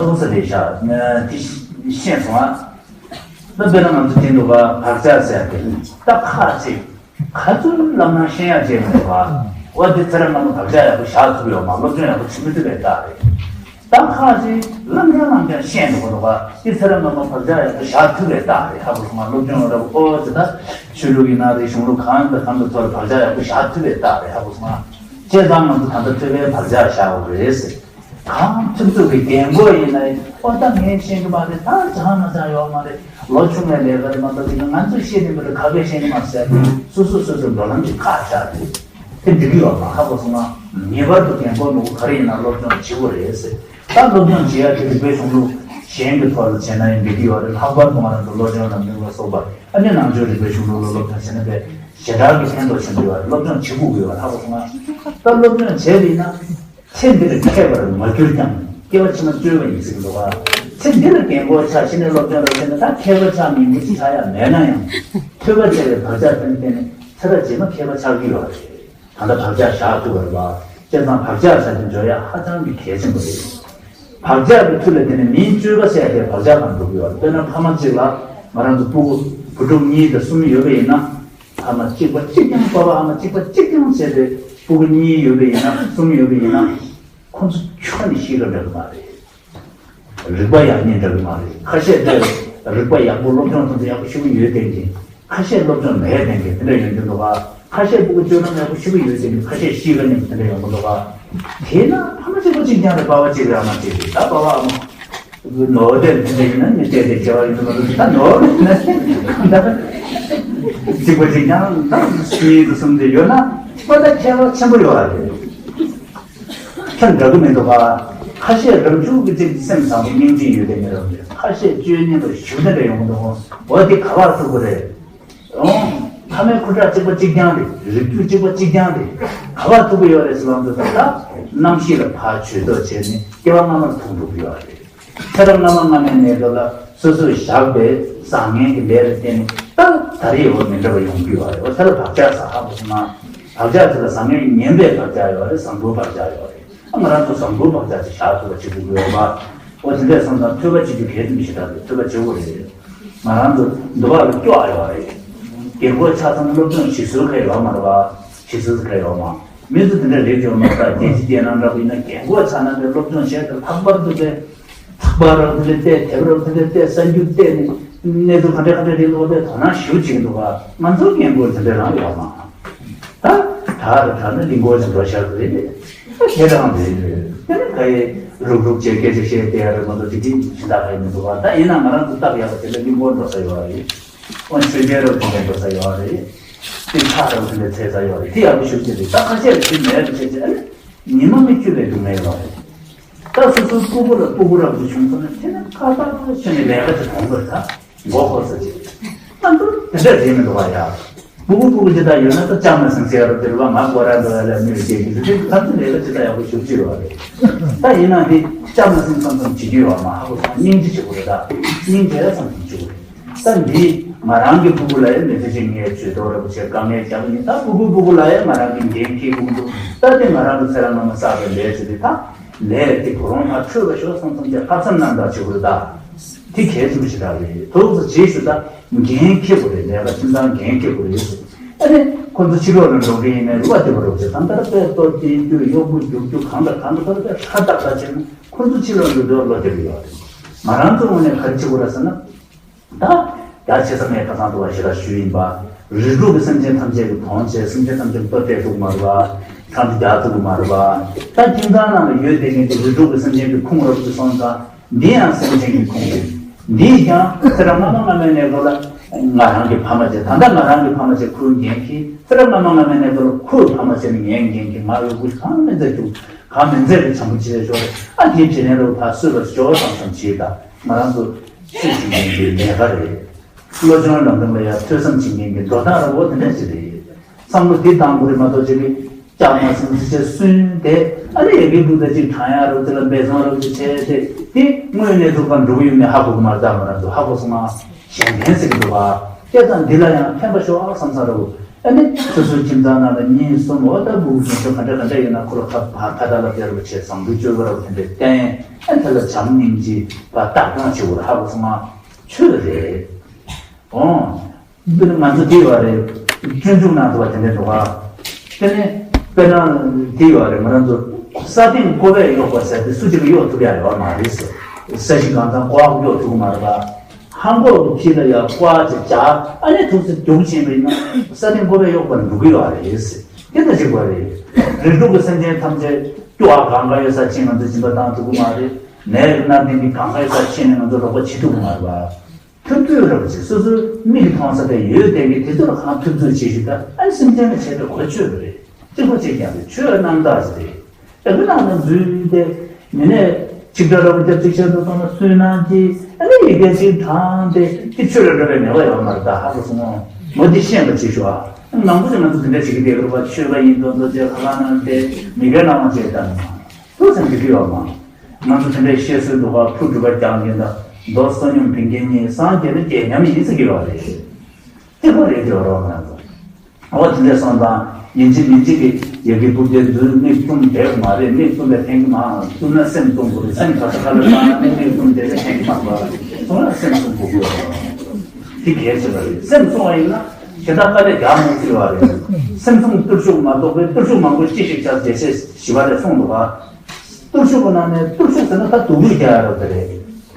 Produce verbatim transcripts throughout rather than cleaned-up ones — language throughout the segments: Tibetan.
སོང་ས་རེད་ཤག་དེ་ཤེས་སོང་ཨ། ད་དཔེར་ན་ང་ཚོ་དེ་འདུག་ག་བག་ཆགས་ཟེར་ཏེ་ད་ཁ་ཅིག་ག་ཚོད་ལབ་ན་ཤེས་ཡ་བྱས་མི་འདུག་ག་འོ་དེ་ཚེ་རབས་སྔ་མ་བག་ཆགས་ཡག་པོ་བཞག་ཐུབ་ཡོད་མ། སློབ་སྦྱོང་ཡག་པོ་བྱེད་མི་ཐུབ་པའི་རྟགས་རེད། ད་ཁ་ཅིག་ལབ་མཁན་ལབ་མཁན་ཤེས་འདུག་ག་འདུག་ག་དེ་ཚེ་རབས་སྔ་མ་བག་ཆགས་ཡག་པོ་བཞག་ཐུབ་པའི་རྟགས་རེད། ཧ་གོ་སོང་ང་། སློབ་སྦྱོང་ཡག་པོ་ཨོ་ཅི་ད་ཆོས་ལུགས་ཡིན་ན་རེད། གཞུང་ལུགས་གང་དང་གང་དང་ཐོག་ལ་བག་ཆགས་ཡག་པོ་བཞག་ཐུབ་པའི་རྟགས་རེད། ཧ་གོ་སོང་ང་། བྱས་ཙང་ང་ཚོ་ད་ལྟ་ཐོས་པའི་བག་ཆགས་བཞག་དགོས་རེད་ཟེར། གང་ཐུབ་ཐུབ་ཀྱི་རྒན་གོག་ཡིན་ན་ཨོ་ད་ངས་ཤེས་ཀྱི་མ་རེད། ད་ཅང་མ་ཅང་ཡོད་མ་རེད། ལོ་ཆུང་བའི་ལས་ཀ་རེད་མ་གཏོགས་ཡིན་ན་ང་ཚོས་ཤེས་ནི་མ་རེད། ག་གས་ཤེས་ནི་མ་ཟེར་སོ་སོ་སོ་སོའི་འགྲོ་ལམ་གྱི་བཀག་བཞག་དེ་དེ་འགྲིག་གི་ཡོད་མ། ཧ་གོ་སོང་ང་། ངེས་པར་དུ་རྒན་གོག་ནོར་བུ་ག་རེ་ཡིན་ན་སློབ་སྦྱོང་བྱེད་དགོས་རེད་ཟེར། ད་སློབ་སྦྱོང་བྱེད་ཡ་དེ་རིག་པའི་གཞུང་ལུགས་གཞན་གྱི་ཐོག་ལ་བྱས་ན་ཡང་འགྲིག་གི་ཡོད་རེད། ལྷག་པར་དུ་ང་རང་ཚོ་སློབ་སྦྱོང་ལམ་རིམ་ལ་སོགས་པ་ཨ་ནི་ནང་ཆོས་རིག་པའི་གཞུང་ལུགས་ལ་སློབ་སྦྱོང་བྱས་ན་དཔེ་ཞེ་དྲག་གི་ཕན་ཐོགས་ཆེན་པོ་ཡོད་རེད། སློབ་སྦྱོང་བྱེད་དགོས་ཀྱི་ཡོད་རེད། ཧ་གོ་སོང་ང་། ད་སློབ་སྦྱོང་བྱས་པ་ཡིན་ན། ཚེ་འདིར་མཁས་པར་མ་གྱུར་ཀྱང་། སྐྱེ་བ་ཕྱི་མ་སྤྱོད་པ་ཡིན་ཟེར་གྱི་འདུག་ག་ཚེ་འདི་ལ་རྒན་གོག་ཆགས་ཕྱི་ནས་སློབ་སྦྱོང་རག་ཟེར་ན་ད་མཁས་པ་ཆགས་མི་འདུག་ཅི་ཆགས་ཡ་མེད་ན་ཡང་། ཐོས་པ་བྱས་པའི་བག་ཆགས་དེ་ནི་བརྟེན་ནས་ཚེ་རབས་རྗེས་མ་མཁས་པ་ཆགས་ཀྱི་ཡོད་རེད། ད་ལྟ་བག་ཆགས་བཞག་ཐུབ་པ་རེད་པ། བྱས་ཙང་བག་ཆགས་བྱ་རྒྱུ་འཇོག་ཡ་ཧ་ཅང་གི་གལ་ཆེན་པོ་རེད། བག་ཆགས་ཀྱི་མཐུ་ལ་བརྟེན་ནས་མིའི་སྤྱོད་པ་ཟེར་ཡ་དེ་བག་ཆགས་སྒང་འགྲོ་གི་ཡོད་རེད། དཔེར་ན་ཕ་མ་གཅིག་ལ་ང་རང་ཚོ་སྤུ་གུ་བུ་ཕྲུག་གཉིས་དང་གསུམ་ཡོད་པ་ཡིན་ན། ཨ་མ་གཅིག་པ་གཅིག་རྐྱང་། པ་ཕ་ཨ་མ་གཅིག་པ་གཅིག་རྐྱང་བྱས་ཏེ་སྤུ་གུ་གཉིས་ཡོད་པ་ཡིན་ན་གསུམ་ཡོད་པ་ཡིན་ན། ཁོ་ཚོ་ཁྱོན་ནས་གཤིས་ཀ་འདྲ་གི་མ་རེད། རིག་པ་ཡག་ཉེས་འདྲ་གི་མ་རེད། ཁ་ཤས་དེ་རིག་པ་ཡག་པོ་སློབ་སྦྱོང་དང་ཡག་པོ་ཞེ་པོ་ཡོད་མཁན་གྱི། ཁ་ཤས་སློབ་སྦྱོང་མེད་མཁན་གྱི་དེ་འདྲ་ཡོང་གི་འདུག་ག་ཁ་ཤས་སྤུ་གུ་སྤྱོད་ལམ་ཡག་པོ་ཞེ་པོ་ཡོད་མཁན་གྱི། ཁ་ཤས་གཤིས་ཀ་ཉེས་པོ་དེ་འདྲ་ཡོང་གི་འདུག་ག་དེས་ན་ཕ་མ་གཅིག་པ་གཅིག་རྐྱང་རེད། པ་ཕ་གཅིག་རེད། ཨ་མ་གཅིག་རེད། ད་པ་ཕ་ཨ་མ། ནོར་དེ་དེ་འདྲ་ཡིན་ན་མི་སྐྱེ་དེ་སྐྱེ་བ་ཡིན་དུ་མ་འདུག་ད་ནོར་ཡིན་ན་ད་གཅིག་པ་གཅིག་རྐྱང་ད་གཉིས་དང་གསུམ་དེ་ཡོད་ན་པ་ད་ཁྱད་པར་ཆེན་པོ་ཡོད་རེད། ཁྱོད་འདྲ་གི་མི་འདུག་ག་ཁ་ཤས་རང་ཕྱུག་གི་ཅིག་སེམས་བཟང་པོ་སྙིང་རྗེ་ཡོད་དེ་མི་རུང་རེད། ཁ་ཤས་སྤྱོད་ངན་པ་ཞུ་དེ་འདྲ་ཡོང་གི་འདུག་འོ་དེ་ག་པར་ཐུག་གི་རེད། འོང་། ཕ་མའི་ཁུ་ཁྲག་གཅིག་པ་གཅིག་རྐྱང་རེད། རིགས་རྒྱུད་གཅིག་པ་གཅིག་རྐྱང་རེད། ག་པར་ཐུག་གི་ཡོད་རེད་ཟེར་ལབ་དུས་ད་རྣམ་ཤེས་ལ་ཕར་བྱོས་ཐོག་བྱས་ནས་སྐྱེ་བ་སྔ་མར་ཐུག་འགྲོ་གི་ཡོད་རེད། ཚེ་རབས་སྔ་མ་སྔ་མའི་གནས་སྐབས་ལ་སོ་སོས་བཞག་པའི་བཟང་ངན་གྱི་ལས་ལ་བརྟེན་ནས་ད་ད་རེས་འོ་མི་འདྲ་བ་ཡོང་གི་ཡོད་རེད། འོ་དེ་ལ་བག་ཆགས་ཟེར། ཧ་གོ་སོང་ང་། བག་ཆགས་དེ་ལ་བཟང་ངན་ངན་པའི་བག་ཆགས་ཡོད་རེད། བཟང་པོའི་བག་ཆགས་ཡོད་རེད། ང་རང་ཚོ་བཟང་པོའི་བག་ཆགས་ཅིག་བཞག་ཐུབ་པ་བྱེད་དགོས་ཀྱི་ཡོད་པ། འོ་དེ་འདྲས་སོང་ཙང་ཐོས་པ་བྱེད་རྒྱུ་གལ་ཆེན་པོ་ཞེ་དྲག་རེད། ཐོས་པ་བྱེད་དགོས་རེད། ང་རང་ཚོ་འདུལ་བ་ལ་སྐྱོ་བ་ཡོད་རེད། རྒན་གོག་ཆགས་ཙང་སློབ་སྦྱོང་བྱེད་སྲོལ་ག་ཡོད་མ་རེད་པ། བྱེད་སྲོལ་ག་ཡོད་མ། མི་ཚོ་དེ་འདྲ་རེད་ཡོད་མ་རེད་པ། རྒན་གཞོན་སྐྱེས་ནང་འདྲ་པོ་ཡིན་ན་རྒན་གོག་ཆགས་ན་དེ་སློབ་སྦྱོང་བྱས་ཏེ་ལྷག་པར་དུ་དེ་ཚགས་པར་རོབ་དེ་འདྲས་བལྟས། དེབ་རོབ་དེ་འདྲས་བལྟས། གསར་འགྱུར་བལྟས་ནས་གནས་ཚུལ་ག་འདྲ་ག་འདྲ་རེད་འདུག་པས་དོ་སྣང་ཞེ་པོ་བྱེད་ཀྱི་འདུག་ག་ང་ཚོ་རྒན་གོག་དེ་འདྲ་རང་ཡོད་མ། ད་ད་རེ་ད་ནི་གླིང་སྐོར་ཞིག་འགྲོ་ཤག་རེད། ད་ཁྱེད་རང་རེད། དེ་ནི་ག་ཡེ་རུག་རུག་བྱས་སྐད་ཆ་བཤད་བསྡད་ཡ་རེད་མ་གཏོགས་དེ་དེ་ཞིག་ད་ག་ཡེ་མི་འདུག་ག་ད་ཡིན་ན་ང་རང་ཚོ་སྟབས་ཡག་པ་དེ་འདྲ་གླིང་སྐོར་འགྲོ་ས་ཡོད་རེད། ཨོ་མཆོད་མཇལ་རོགས་དེ་འདྲ་འགྲོ་ས་ཡོད་རེད། དེ་ཕྱག་རོགས་དེ་འདྲ་འཚལ་ས་ཡོད་རེད། དེ་ཡག་པོ་ཞེ་པོ་ཅིག་རེད། ད་ཁ་ཤས་ལ་དེ་མེད་པ་བྱས་ཚེ་ཨ་ནི་ཉི་མ་མི་བསྐྱོད་པའི་སྡུག་བསྔལ་ཡོད་རེད། ད་སོ་སོའི་སྤུ་གུ་ལ་སྤུ་གུ་རབ་ཏུ་བྱུང་སོང་ན་དེ་ནི་ཁ་ཏག་ཏག་བྱས་ནས་ལས་ཀ་ཅིག་གཏོང་དགོས་རེད། ད་མགོ་འཁོར་ས་ཅིག་ང་ཚོ་དེ་འདྲ་རེད་མི་འདུག་ག་ཡ། སྤུ་གུ་སྤུ་གུ་ཅི་ལྟར་ཡོད་ན་ད་ལྕམ་མ་སེང་ཟེར་རོ་དེ་རུ་བ་ང་སྐོར་ར་འགྲོ་ཡ་ལ་མི་རེ་སྐྱེས་ཀྱི་རེད། ད་ཚོ་ལས་ཀ་ཅི་ལྟར་ཡག་པོ་ཞུ་ཅི་ཡོད་རེད། ད་ཡིན་ན་དེ་ལྕམ་མ་སེང་ཙམ་ཙམ་བྱེད་རྒྱུ་ཡོད་མ། ཧ་གོ་སོང་། སྙིང་རྗེ་བྱེད་དགོས་རེད། ད་སྙིང་རྗེ་ཙམ་ཙམ་བྱེད་དགོས་རེད། ད་འདི་ང་རང་གི་སྤུ་གུ་ལ་ཡང་མི་ཚེ་གཅིག་ངས་ཇུས་གཏོགས་ར་བ་བྱས་དཀའ་ངལ་རྒྱག་གི་ཡིན། ད་སྤུ་གུ་སྤུ་གུ་ལ་ཡང་ང་རང་གི་འགན་འཁྱེར་དགོས་ཀྱི་འདུག་ད་དེ་ང་རང་གི་ཚེ་རབས་སྔ་མ་བསགས་པའི་ལས་ཅིག་རེད། ད་ལས་དེ་ཁོ་རང་ལ་འཕྲོད་པ་ཤོག་བསམ་བསམ་གྱི་ལྷག་བསམ་རྣམ་དག་བྱེད་དགོས་རེད། ད་དེ་གལ་ཆེན་པོ་ཞིག་རེད། དུས་ཚོད་རྗེས་སུ་ད་འགན་འཁྱེར་དགོས་རེད། ལས་ཀ་ཁྱིམ་ཚང་འགན་འཁྱེར་དགོས་རེད། ཨ་ནི་ཁོ་ཚོ་ཕྱི་ལོགས་ལ་འགྲོ་གི་ཡིན་ནའི་རུ་བ་དེ་བ་རོགས་བྱེད་དང་ལྟར་དཔེ་གཏོར་སྐྱེལ་རྒྱུ་གཡོག་པོ་རྒྱུག་རྒྱུ་གང་དང་གང་དང་ལྟར་དཔེ་ཧྲ་ཏག་ཏག་བྱས་ན་ཁོ་ཚོ་ཕྱི་ལོགས་འགྲོ་དུས་བློ་བདེ་པོ་ཡོད་རེད། ང་རང་ཚོ་ངོས་ནས་ག་རེ་བྱེད་དགོས་རེད་ཟེར་ན། ད་ཡ་ཆེ་ས་ངས་ཁ་སང་དུ་བ་ཞེ་དྲག་ཞུས་ཡིན་པ། རིགས་དྲུག་གི་སེམས་ཅན་ཐམས་ཅད་ཀྱི་དོན་བྱས། སེམས་ཅན་ཐམས་ཅད་ཀྱི་བློ་གཏད་ཐུབ་མ་རེད་པ། ཁྲམ་རྒྱག་ཐུབ་མ་རེད་པ། ད་ཁྱིམ་ཚང་ནང་ལ་ཡོད་བསྡད་མཁན་གྱི་རིགས་དྲུག་གི་སེམས་ཅན་གྱི་ཁུངས་རབ་ཏུ་སོང་ཙང་། འདི་ཡང་སེམས་ཅན་གྱི་ཁུངས་རེད། འདིས་ཀྱང་ཚེ་རབས་སྔ་མ་སྔ་མའི་གནས་སྐབས་ལ་ང་རང་གི་ཕ་མ་བྱས། ད་ལྟ་ང་རང་གི་ཕ་མ་བྱས་ཁོའི་འགན་འཁྱེར། ཚེ་རབས་སྔ་མ་སྔ་མའི་གནས་སྐབས་ལ་ཁོའི་ཕ་མ་བྱས་ནས་ངའི་འགན་འཁྱེར། ང་ཡོད་དགུ་གང་མི་མཛད་རྒྱུ་གང་མི་མཛད་པའི་བྱང་བུ་བྱས་ཤོག་ཨ་དེའི་བྱེད་ལན་རུ་ཕར་གསོས་པར་ཤོག་བསམ་བསམ་བྱས། ད་ང་རང་ཚོ་ཆོས་བྱེད་མཁན་གྱི་ལས་ཀ་རེད། བློ་སྦྱོང་ལམ་རིམ་ལ་ཡང་ཐོས་བསམ་བྱེད་མཁན་གྱི་འགྲོ་སྟངས་ར་བོ་དེ་འདྲ་ཞིག་རེད། བསམ་བློ་འདི་བཏང་དགོས་རེད་མ་གཏོགས་ཅིག་གི་ལྕགས་མ་སེང་ཟི་ཆ་སུན་ཏེ་ཨ་ནི་ཡ་གི་འདུག་ད་ཅིག་དྲང་ཡག་རོགས་ཅིག་ལ་འབད་བརྩོན་རོགས་ཅིག་བྱས་ཏེ་དེ་དངོས་གནས་ཐུག་ག་འགྲོ་གི་ཡོད་མེད་ཧ་གོ་གི་མ་རེད། ད་ང་རང་ཚོ་ཧ་གོ་སོང་ང་། གཞན་ཕན་ཟེར་གི་འདུག་ག་བྱས་ཙང་འདི་ལ་ཡང་ཕན་པ་ཤོག་ཨ་བསམ་བསམ་ར་བོ། ཨ་ནི་སོ་སོའི་ཁྱིམ་ཚང་ནང་ལ་གཉེན་གསུམ་འོ་ད་སྤུ་གུ་ཆུང་ཆུང་ག་འདྲ་ག་འདྲ་ཡོད་ན་ཁོ་ལ་ཁ་ཕར་ཕ་ད་ལ་སྟེར་བ་བྱས། བཟང་སྤྱོད་བཅོས་པ་ར་བ་དེ་འདྲའི་བསྟན། ཨ་དེ་ལ་བྱམས་སྙིང་རྗེ་བ་བརྟག་སྐྱོང་བྱེད་དགོས་ར། ཧ་གོ་སོང་ང་། ཆོས་རེད། ཨོ། འདིར་ང་ཚོ་དེ་ཡོད་རེད། སྤྱོད་འཇུག་ནང་དུ་བ་དེ་འདྲ་འདུག་ག་དེ་ནས་དཔེར་ན་དེ་ཡོད་རེད། ང་རང་ཚོ་ས་སྟེང་ཀོ་བས་གཡོགས་པ་ཟེར་དེ་སུ་གཅིག་གིས་གཡོགས་ཐུབ་ཡ་ཡོད་མ་རེད་ཟེར། ས་གཞི་གང་ཚང་ཀོ་བ་གིས་གཡོགས་ཐུབ་ཀྱི་མ་རེད་པ། ཧང་གོ་གི་ཕྱི་ལ་ཡ་ཀོ་བ་ཅིག་བྱ། ཨ་ནི་ཐུག་སེ་རྒྱུག་ཕྱིན་པ་ཡིན་ན་ས་སྟེང་ཀོ་བས་གཡོགས་པ་འགྲོ་གི་ཡོད་རེད་ཟེར། དེ་ལྟ་གཅིག་པ་རེད། རིགས་དྲུག་གི་སེམས་ཅན་ཐམས་ཅད་སྐྱོ་བ་གང་ག་ཡོད་ས་ཕྱིན་ང་ཚོས་སྦྱིན་པ་བཏང་ཐུབ་ཀྱི་མ་རེད། ནད་རིགས་སྣ་ལྡན་གྱི་གང་ག་ཡོད་ས་ཕྱིན་ནས་ང་ཚོས་རོགས་པ་བྱེད་ཐུབ་ཀྱི་མ་རེད་པ། ཐུབ་ཚོད་རེད་པ་ཅིག་སོ་སོའི་མིག་གིས་མཐོང་ས་དེ་ཡོད་དེ་གི་དེ་ཚོ་ལ་གང་ཐུབ་ཚོད་བྱེད་ཞིག་ད་ཨ་ནི་སེམས་ཅན་ལ་བྱས་པའི་གོ་ཆོད་པ་རེད། གཅིག་པ་གཅིག་རྐྱང་རེད། ཆོས་རྣམ་དག་ཅིག་རེད། ཨ་ཁུ་ནང་ན་འཛུལ་ཏེ་མི་ནས་ཆིག་སྒྲ་ར་བ་རྒྱབ་ཅིག་བྱས་འདུག་སོང་ན་སུན་སྣང་གི་ཨ་ནི་ཡི་གེ་ཅིག་དྲངས་ཏེ་དེ་ཆོས་ལ་འདྲ་བའི་ནུས་པ་ཡོད་མ་རེད། ད་ཧ་གོ་སོང་ངོ་། འོ་འདི་ཤེས་པ་བྱེད་ཤོག་ཨ། མང་པོ་ཞིག་ང་ཚོ་དེ་འདྲ་བྱེད་ཀྱི་བསྡད་ཡོད་རེད་པ། ཆོས་པ་ཡིན་མདོག་མདོག་བྱས་ཁ་ལག་ནང་བལྟས་མི་དགེ་སྣང་བ་བྱས་བཏང་ཐུགས་སེམས་འགྲིག་གི་ཡོད་མ། ང་ཚོ་དེ་འདྲའི་བཤད་སྲོལ་འདུག་ག་ཕུ་སྒྲུབ་པ་རྒྱག་མཁན་དང་མདོ་བསོད་སྙོམས་འབུལ་མཁན་གཉིས་སངས་རྒྱས་ནི་རྗེས་མཉམ་ཡིན་ཟེར་གྱི་ཡོད་རེད། དེ་ཁོ་རེད་འགྲོ་རོགས་ང་ཚོ། འོ་དེ་འདྲ་སོང་ཙང་ཡིན་གཅིག་མིན་གཅིག་གི་ཡ་གི་སྤུ་རྒྱལ་འཛུལ་མིག་བཙུམ་བསྡད་དགོས་མ་རེད། མིག་བཙུམ་པའི་ཕན་གྱི་མ་བཙུམ་ན་སེམས་བཙུམ་དགོས་རེད། སེམས་ག་ས་ག་ལ་བཏང་ན་མིག་བཙུམ་བསྡད་པའི་ཕན་གྱི་མ་བཙུམ་ན་སེམས་བཙུམ་དགོས་ཀྱི་ཡོད་རེད། དེ་གལ་ཆེ་བ་རེད། སེམས་བཙུམ་པ་ཡིན་ན་ཞེ་དྲག་དཀའ་ལས་རྒྱག་མི་སྲིད་པ་རེད། སེམས་བཙུམ་བརྟུལ་ཞུགས་མ་གཏོགས་པའི་བརྟུལ་ཞུགས་མང་པོ་ཅི་ཞིག་བྱ་བྱེད་ཤེས་ཞི་བ་ལས་གསུངས་འདུག་ག་བརྟུལ་ཞུགས་ཀྱི་ནང་ནས་བརྟུལ་ཞུགས་ཟེར་ན་ད་སྡུག་རུས་རྒྱག་ཡ་རེད་དེ་རེད།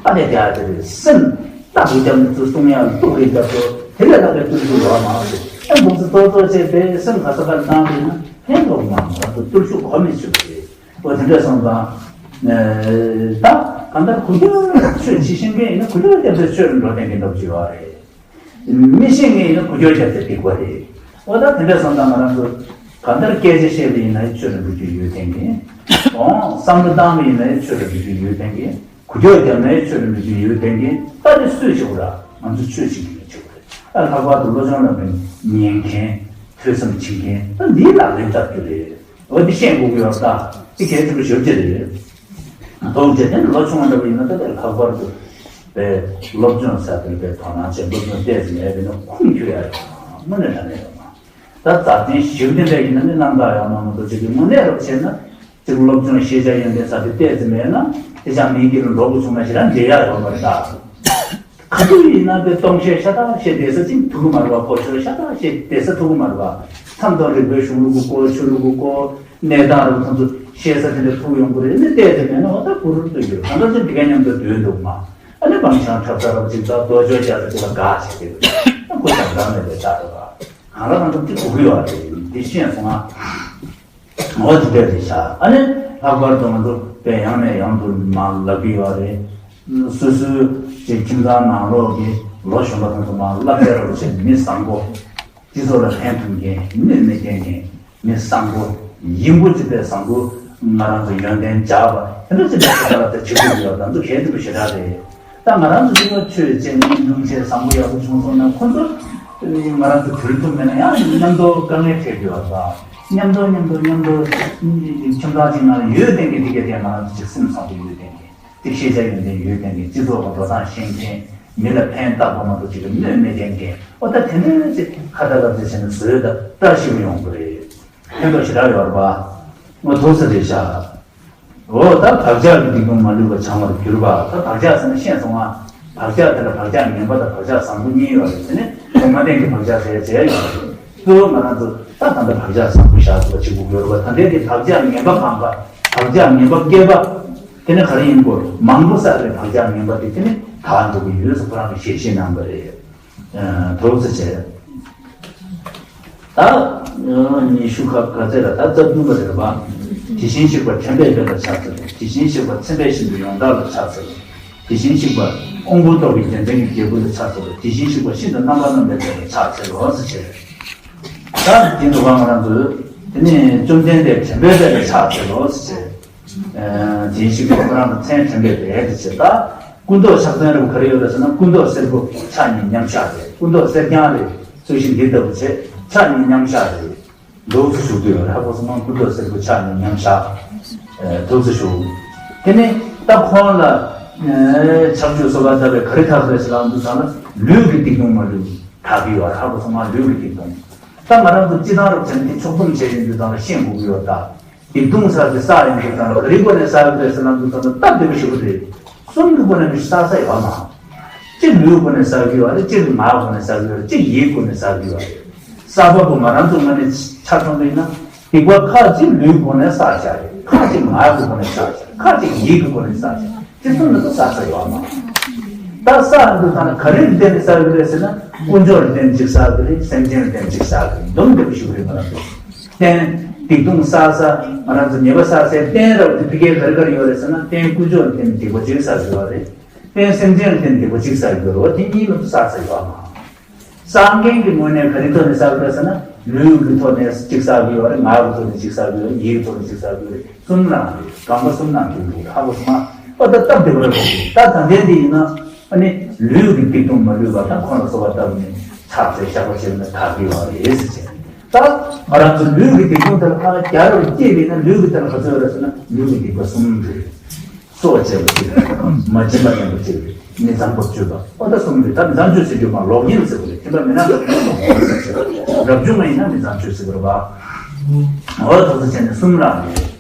ཨ་ནེ་རྒྱག་ཡ་དེ་རེད། སེམས་སྟག་རུས་རྒྱབ་ནས་ཚུར་སྲུང་ཡ་ལུག་རུས་རྒྱབ་ཚུར་དེ་ལས་ལྷག་པའི་བརྟུལ་ཞུགས་ཡོད་མ་རེད། ཨ་འདུག་སེ་ཏོག་ཏོག་བྱས་པའི་སེམས་ག་ས་ག་ལ་བཏང་རེད་ན་ཕན་ཐོགས་མ་མ་ཐོགས་བརྟུལ་ཞུགས་གོ་མི་ཆོད་རེད། འོ་དེ་འདྲ་སོང་ཙང་ད་གང་ལྟར་གུ་གྱོད་ཆོས་བྱེད་ཤེས་མཁན་ཡིན་ན་གུ་གྱོད་རྒྱབ་ཚེ་ཆོས་ལ་འགྲོ་བསྡད་མཁན་འདྲ་པོ་ཅིག་ཡོད་རེད། མི་ཤེས་མཁན་ཡིན་ན་གུ་གྱོད་རྒྱབ་ཚེ་སྡིག་པ་རེད། འོ་ད་དེ་འདྲ་སོང་ཙང་ང་རང་ཚོ་གང་ལྟར་སྐད་ཆ་བཤད་པ་ཡིན་ན་ཆོས་ལ་འགྲོ་རྒྱུ་ཡོད་དེ་འདྲ། འོ་བསམ་བློ་བཏང་བ་ཡིན་ན་ཆོས་ལ་འགྲོ་རྒྱུ་ཡོད་དེ་འདྲ། གུ་གྱོད་རྒྱབ་ན་ཆོས་ལ་འགྲོ་རྒྱུ་ཡོད་དེ་འདྲ། ད་དེ་སུས་བྱེད་དགོས་ར། ང་ཚོ་ཆོས་བྱེད་མཁན་ལ་བྱེད་དགོས་རེད། ཨ་ལྷག་པར་དུ་བློ་སྦྱོང་ལ་མི་ཉན་མཁན་ཐོས་བསམ་བྱེད་མཁན་ད་འདིའི་ལག་ལེན་བསྟར་རྒྱུ་རེད། འོ་འདི་ཤེས་དགོས་ཀྱི་ཡོད་ད། འདི་གལ་ཆེན་པོ་ཞེ་པོ་ཅིག་རེད། དོགས་བྱས་ཏེ་ལོ་ཆུང་བ་འདྲ་པོ་ཡིན་ན་ད་ལྟའི་ལྷག་པར་དུ་བའི་སློབ་སྦྱོང་ཟེར་དེ་བའི་དོ་སྣང་བྱས་སློབ་སྦྱོང་ཏོག་ཙམ་མེད་པས་ན་ཁུངས་འཁྱོལ་ཡ་ཡོད་མ་དངོས་གནས་དྲང་གནས་ཡོད་མ། ད་རྩ་ཚན་ཞིབ་དེ་འདྲ་ཡིན་ན་ནི་རྣམ་དག་ཡོད་མ་མ་གཏོགས་ཅིག་གི་དངོས་གནས་རོབ་བྱས་ན་ཅིག་སློབ་སྦྱོང་ཤེས་བྱ་ཡོན་ཏན་ཟེར་དེ་ཏོག་ཙམ་མེད་ན་དེ་ཅང་མིང་གི་རུ་འགྲོ་དགོས་བྱུང་ན་ཞེ་དྲག་འབྲེལ་ཡ་ཡོད་མ་རེད་ད། ཁ་ཐུག་ཡིན་ན་དེ་སྟོང་བཤད་ཤ་སྟག་བཤད་བསྡད་ས་ཅིག་ཐུག་གི་མ་རེད་བ། གོ་ཆོད་ཤ་སྟག་བཤད་བསྡད་ས་ཐུག་གི་མ་རེད་བ། མཚམས་དང་རིག་པའི་གཞུང་ལུགས་ཀྱི་སྐོར་ཆོས་ལུགས་ཀྱི་སྐོར་གནས་སྟངས་རབ་མཚམས་སུ་བཤད་ས་དེ་འདྲ་ཐུག་ཡོང་གི་རེད། ནི་བལྟས་ཏེ་མེད་ན་འོ་ད་གུ་རུ་ལྟོས་ཡོད་གང་ལྟར་ཅིག་འདི་ག་མཉམ་དུ་སྡོད་འདུག་མ། ཨ་ནི་བང་ཆང་འཁྲབ་ས་རབ་ཅིག་ད་རྡོ་ཅོག་རྒྱག་ས་ཅིག་ལ་དགའ་བྱེད་ཀྱི་འདུག་ཨ་ཁུ་ཞང་ཁྲ་མེད་པའི་ལྟ་རེད་བ། གང་ལ་གང་འཚམ་ཅིག་གོ་གི་ཡོད་རེད། འདི་ཤེས་སོང་ང་། འོ་དེ་འདྲ་རེད་ཤག་ཨ་ནི་ལྷག་པར་དུ་ང་ཚོ་དཔེ་ཡང་ནས་ཡང་དུ་མ་ལབ་ཀྱི་ཡོད་རེད། སོ་སོའི་ཅིག་ཁྱིམ་ཚང་ནང་ལོགས་ཀྱི་ལོ་གཞོན་པ་དང་ཚོ་མ་བསླབ་བྱ་རོགས་བྱེད་མི་བཟང་པོ། སྤྱི་ཚོགས་ལ་ཕན་ཐོགས་མཁན་གནོད་མི་སྐྱེལ་མཁན་མི་བཟང་པོ་ཡིན་པོ་ཅིག་དཔེ་བཟང་པོ་ང་རང་ཚོ་ཡོན་ཏན་འཇགས་པ་དེ་འདྲ་ཅིག་དཔེ་ཁ་ལ་དེ་བྱེད་དགོས་ཀྱི་ཡོད། ང་ཚོ་གལ་ཆེན་པོ་ཞེ་དྲག་རེད། ད་ང་རང་ཚོ་གཅིག་པ་ཆོས་བྱས་ནས་སྣུམ་བྱས་བཟང་པོ་ཡག་པོ་བྱུང་སོང་ན་ཁོ་ཚོ་ང་རང་ཚོ་གྲོལ་ཐུབ་མེད་ན་ཡང་མཉམ་དུ་དཀའ་ངལ་འཕྲད་ཀྱི་ཡོད་པ། མཉམ་དུ་མཉམ་དུ་མཉམ་དུ་ཁྱིམ་ཚང་གཅིག་ནང་ཡོད་བསྡད་མཁན་དེ་གས་དེ་ང་རང་ཚོ་གཅིག་སེམས་བཟང་པོ་ཡོད་བསྡད་མཁན་གཅིག་ཤེས་བྱ་ཡོན་ཏན་ཡོད་བསྡད་མཁན་སྤྱི་ཚོགས་ཀྱི་འགྲོ་སྟངས་ཤེས་མཁན་མི་ལ་ཕན་བཏགས་པ་མ་གཏོགས་གཅིག་གི་གནོད་མི་སྐྱེལ་མཁན་འོ་ད་དེ་འདྲ་ཅིག་ཁ་ད་ལབ་ཙེ་བྱས་ནས་བཟོས་ད་བཀྲ་ཤིས་པོ་ཡོང་གི་རེད། ཕན་ཐོགས་ཞེ་དྲག་ཡོད་རེད་པ། ངོ་ཐུགས་ས་རེད་ཤག་འོ་ད་བག་ཆགས་ཀྱི་སྡིག་ལྟུང་མ་ལུས་པ་བྱང་བར་གྱུར་པ། ད་བག་ཆགས་ཟེར་ན་ཤེས་སོང་ང་། བག་ཆགས་དེ་ལ་བག་ཆགས་ངན་པ་དང་བག་ཆགས་བཟང་པོ་གཉིས་ཡོད་རེད། དེ་ནི་དོན་མ་ལྡན་གྱི་བག་ཆགས་ཟེར་བྱས་ཡོད་རེད། གཙོ་བོ་ང་རང་ཚོ་ད་ད་ལྟ་བག་ཆགས་བཟང་པོ་བཞག་ཐུབ་པ་བྱེད་དགོས་ཀྱི་ཡོད་རེད་པ། ད་ལྟའི་གི་བག་ཆགས་ངན་པ་གང་ག་བག་ཆགས་ངན་པ་སྐྱེས་པ་དེ་ནི་ག་རེ་ཡིན་དགོས། མང་པོ་བསགས་པའི་བག་ཆགས་ངན་པ་དེ་དེ་ནི་དག་འགྲོ་གི་ཡོད་ཟེར་ཁོ་རང་གིས་ཞལ་བཞེས་གནང་བ་རེད། ཐོག་ཚེ་བྱས། ད་ཉི་ཤུ་ཁ་ག་ཚད་ལ་ད་རྩ་བདུན་པ་རེད་པ། དེ་བཞིན་གཤེགས་པ་དྲན་པས་འབད་པར་ཕྱག་འཚལ་ལོ། དེ་བཞིན་གཤེགས་པ་མཚན་དཔེ་བཞིན་དུ་ཡོངས་གྲགས་ལ་ཕྱག་འཚལ་ལོ། དེ་བཞིན་གཤེགས་པ་ཀོང་པོ་ཏོག་གི་རྒྱལ་མཚན་གྱི་རྒྱལ་པོ་ལ་ཕྱག་འཚལ་ལོ། དེ་བཞིན་གཤེགས་པ་ཤིན་ཏུ་རྣམ་པར་རྣམ་པར་འབད་པ་ལ་ཕྱག་འཚལ་ལོ་ཟེར་བྱས། ད་དེ་འདུག་ག་ང་རང་ཚོས་དེ་ནས་བཅོམ་ལྡན་འདས་དྲན་པས་འབད་པ་ལ་ཕྱག་འཚལ་ལོ་ཟེར་བྱས། དེ་བཞིན་གཤེགས་པ་ཁོ་རང་གི་མཚན་དྲན་པས་འབད་དེ་བྱས། ད་སྐུ་མདོག་ཕྱག་མཚན་རབ་ག་རེ་ཡོད་རེད་ཟེར་ན་སྐུ་མདོག་སེར་པོ་ཕྱག་གཉིས་མཉམ་བཞག་རེད། སྐུ་མདོག་སེར་རྐྱང་རེད། ཚུལ་བཞིན་འདི་ལྟ་བུ་བྱས་ཕྱག་གཉིས་མཉམ་བཞག་རེད། འདུག་སེ་བཞུགས་དུས་ཡོད་རེད། ཧ་གོ་སོང་ང་། སྐུ་མདོག་སེར་པོ་ཕྱག་གཉིས་མཉམ་བཞག་འདུག་སེ་བཞུགས། དེ་ནས་ད་ཁོང་ལ་ཕྱག་མཆོད་གསོལ་བ་བཏབ་པས་ག་རེ་ཐག་རེད་ཟེར་ལབ་དུས་ཙམ་ལ་ལུས་ཀྱི་སྡིག་ལྟུང་མ་ལུས་དག་གི་ཡོད་རེད། ཧ་གོ་སོང་ང་། ལུས་ཀྱི་སྡིག་ལྟུང་ ད་ང་རང་ཚོ་སྤྱི་བཏང་རབ་བྱས་ནས་དེ་ཕྱོགས་བསྡོམས་བྱས་ཡོང་དུས་ཙང་ལ་ཤེས་དགོས་ཀྱི་ཡོད་ད། སྡིག་ལྟུང་བསགས་ཏེ་བསགས་ཡོང་དུས་ཙང་ལ་ག་རེའི་སྒོ་ནས་བསགས་ཀྱི་རེད་ཟེར་ན་དུས་ཙང་ལ་སྟབས་བདེ་པོ་ཞིག་རེད། གསུམ་གྱི་སྒོ་ནས་མི་བསགས་ས་ཡོད་མ། གཅིག་ལུས་སྒོ་ནས་བསགས་ཀྱི་ཡོད་རེད། གཅིག་ངག་སྒོ་ནས་བསགས་ཀྱི་ཡོད་རེད། གཅིག་ཡིད་སྒོ་ནས་བསགས་ཀྱི་ཡོད་རེད། བསགས་པ་པོ་ང་རང་ཚོ་ངོས་ནས་ཆ་མཚོན་པ་ཡིན་ན། སྡིག་པ་ཁག་ཅིག་ལུས་སྒོ་ནས་བསགས་བཞག་རེད། ཁག་ཅིག་ངག་གི་སྒོ་ནས་བསགས་བཞག་ཁག་ཅིག་ཡིད་ཀྱི་སྒོ་ནས་བསགས་བཞག་དེ་ཚོ་ནི་ཚོ་བསགས་ས་ཡོད་མ། ད་བསགས་འདུག་ད་ན་ག་རེ་ལ་བརྟེན་ནས་བསགས་ཀྱི་རེད་ཟེར་ན། ཀུན་སྦྱོར་ལ་བརྟེན་ཅིག་བསགས་ཀྱི་རེད། སེམས་ཅན་ལ་བརྟེན་ཅིག་བསགས་ཀྱི་རེད། སྡོམ་བརྒྱབ་པ་ཞིག་རེད། ང་རང་ཚོ་རྟེན་སྡིག་ལྟུང་བསགས་ས། ང་རང་ཚོ་ཉེས་པ་བསགས་སའི་རྟེན་རབ་དེ་ཕ་གིའི་ག་རེ་ག་རེ་ཡོད་རེད་ཟེར་ན། རྟེན་ཀུན་སྦྱོར་ལ་བརྟེན་ནས་སྡིག་པ་ཅིག་བསགས་ཀྱི་ཡོད་རེད། རྟེན་སེམས་ཅན་ལ་བརྟེན་ནས་སྡིག་པ་ཅིག་བསགས་ཀྱི་ཡོད་རེད་བ། དེ་གཉིས་ལ་ཚོ་བསགས་ས་ཡོད་མ། བསགས་མཁན་གྱི་ངོས་ནས་ག་རེ་ཐོག་ནས་བསགས་དགོས་ཟེར་ན། ལུས་ཀྱི་ཐོག་ནས་གཅིག་བསགས་ཀྱི་ཡོད་རེད། ངག་གི་ཐོག་ནས་གཅིག་བསགས་ཀྱི་ཡོད་རེད། ཡིད་ཀྱི་ཐོག་ནས་གཅིག་བསགས་ཀྱི་ཡོད་རེད། གསུམ་རང་རེད། གང་ག་གསུམ་རང་གི་ལུས་ཧ་གོ་སོང་ང་། ཨོ་ད་སྟབས་བདེ་བོ་རེད་གོ། ད་ད་ལྟའི་འདི་ཡིན་ན། ཨ་ནི་ལུས་ཀྱི་སྡིག་ལྟུང་མ་ལུས་པ་དང་ཁོང་ལ་གསོལ་བ་བཏབ་ནས་ཕྱག་འཚལ་བཤགས་པ་བྱས་ནས་དག་གི་ཡོད་རེད་ཟེར་བྱས། ད་ང་རང་ཚོ་ལུས་ཀྱི་སྡིག་ལྟུང་དེ་ལ་ཕར་རྒྱ་རུ་སྐྱེས་པས་ན་ལུས་ཀྱི་དེ་ལ་ག་ཚོད་ཡོད་རེད་ཟེར་ན། ལུས་ཀྱི་སྡིག་པ་གསུམ་རེད། སྲོག་བཅད་པ་གཅིག་མ་བྱིན་པ་བསྟེན་པ་གཅིག་མི་གཙང་པོར་སྤྱོད་པ། ཨོ་ད་གསུམ་རེད། ད་མི་གཙང་སྤྱོད་ཟེར་རྒྱུ་མ་ལོག་གཡེམ་ཟེར་བ་རེད། ཁྱིམ་པ་མི་ནག་ལ་མི་གཙང་སྤྱོད་ཟེར། རབ་བྱུང་བ་ཡིན་ན་མི་གཙང་སྤྱོད་ཟེར་བ་རེད་པ། ཨོ་ད་ཚོ་བྱས་ནས་གསུམ་རང་རེད།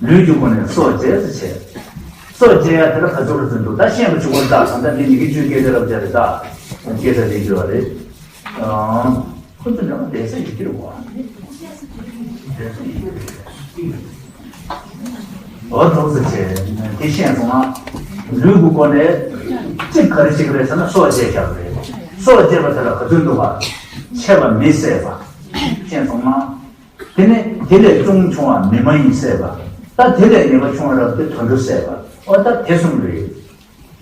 ལུས་ཀྱི་སྒོ་ནས་སྲོག་བཅད་ཟེར་བྱས། སྲོག་བཅད་ཡ་དེ་ལ་ག་ཚོད་རེ་ཚོད་འདུག་ད་ཤེས་པ་ཆུ་བོར་བཏགས་གང་ལྟར་འདི་མི་དགེ་བཅུའི་སྐད་ཆ་རབ་བྱ་རེད། ད་སྐད་ཆ་རེད་རྒྱུ་བ་རེད། ཨང་། ཁོ་ཚོ་འདྲ་མ་བསྡད་ས་ཡོད་ཀྱི་རེད་བ། བསྡད་ས་ཡོད་ཀྱི་རེད། འོ་ཐུགས་རྗེ་ཆེ། དེ་ཤེས་སོང་ང་། ལུས་ཀྱི་སྒོ་ནས་གཅིག་ག་རེ་བྱེད་ཀྱི་རེད་ཟེར་ན་སྲོག་བཅད་བཞག་པ་རེད། སྲོག་བཅད་པ་དེ་ལ་ག་ཚོད་འདུག་བ། ཆད་པ་མི་བསད་པ། ཤེས་སོང་ང་། དེ་ནས་དེ་ལས་ཅུང་ཆུང་བ་མི་མ་ཡིན་བསད་པ། ད་དེ་ལས་ངེས་པ་ཆུང་བ་རབ་དེ་དུད་འགྲོ་བསད་པ། འོ་ད་དེ་གསུམ་རེད།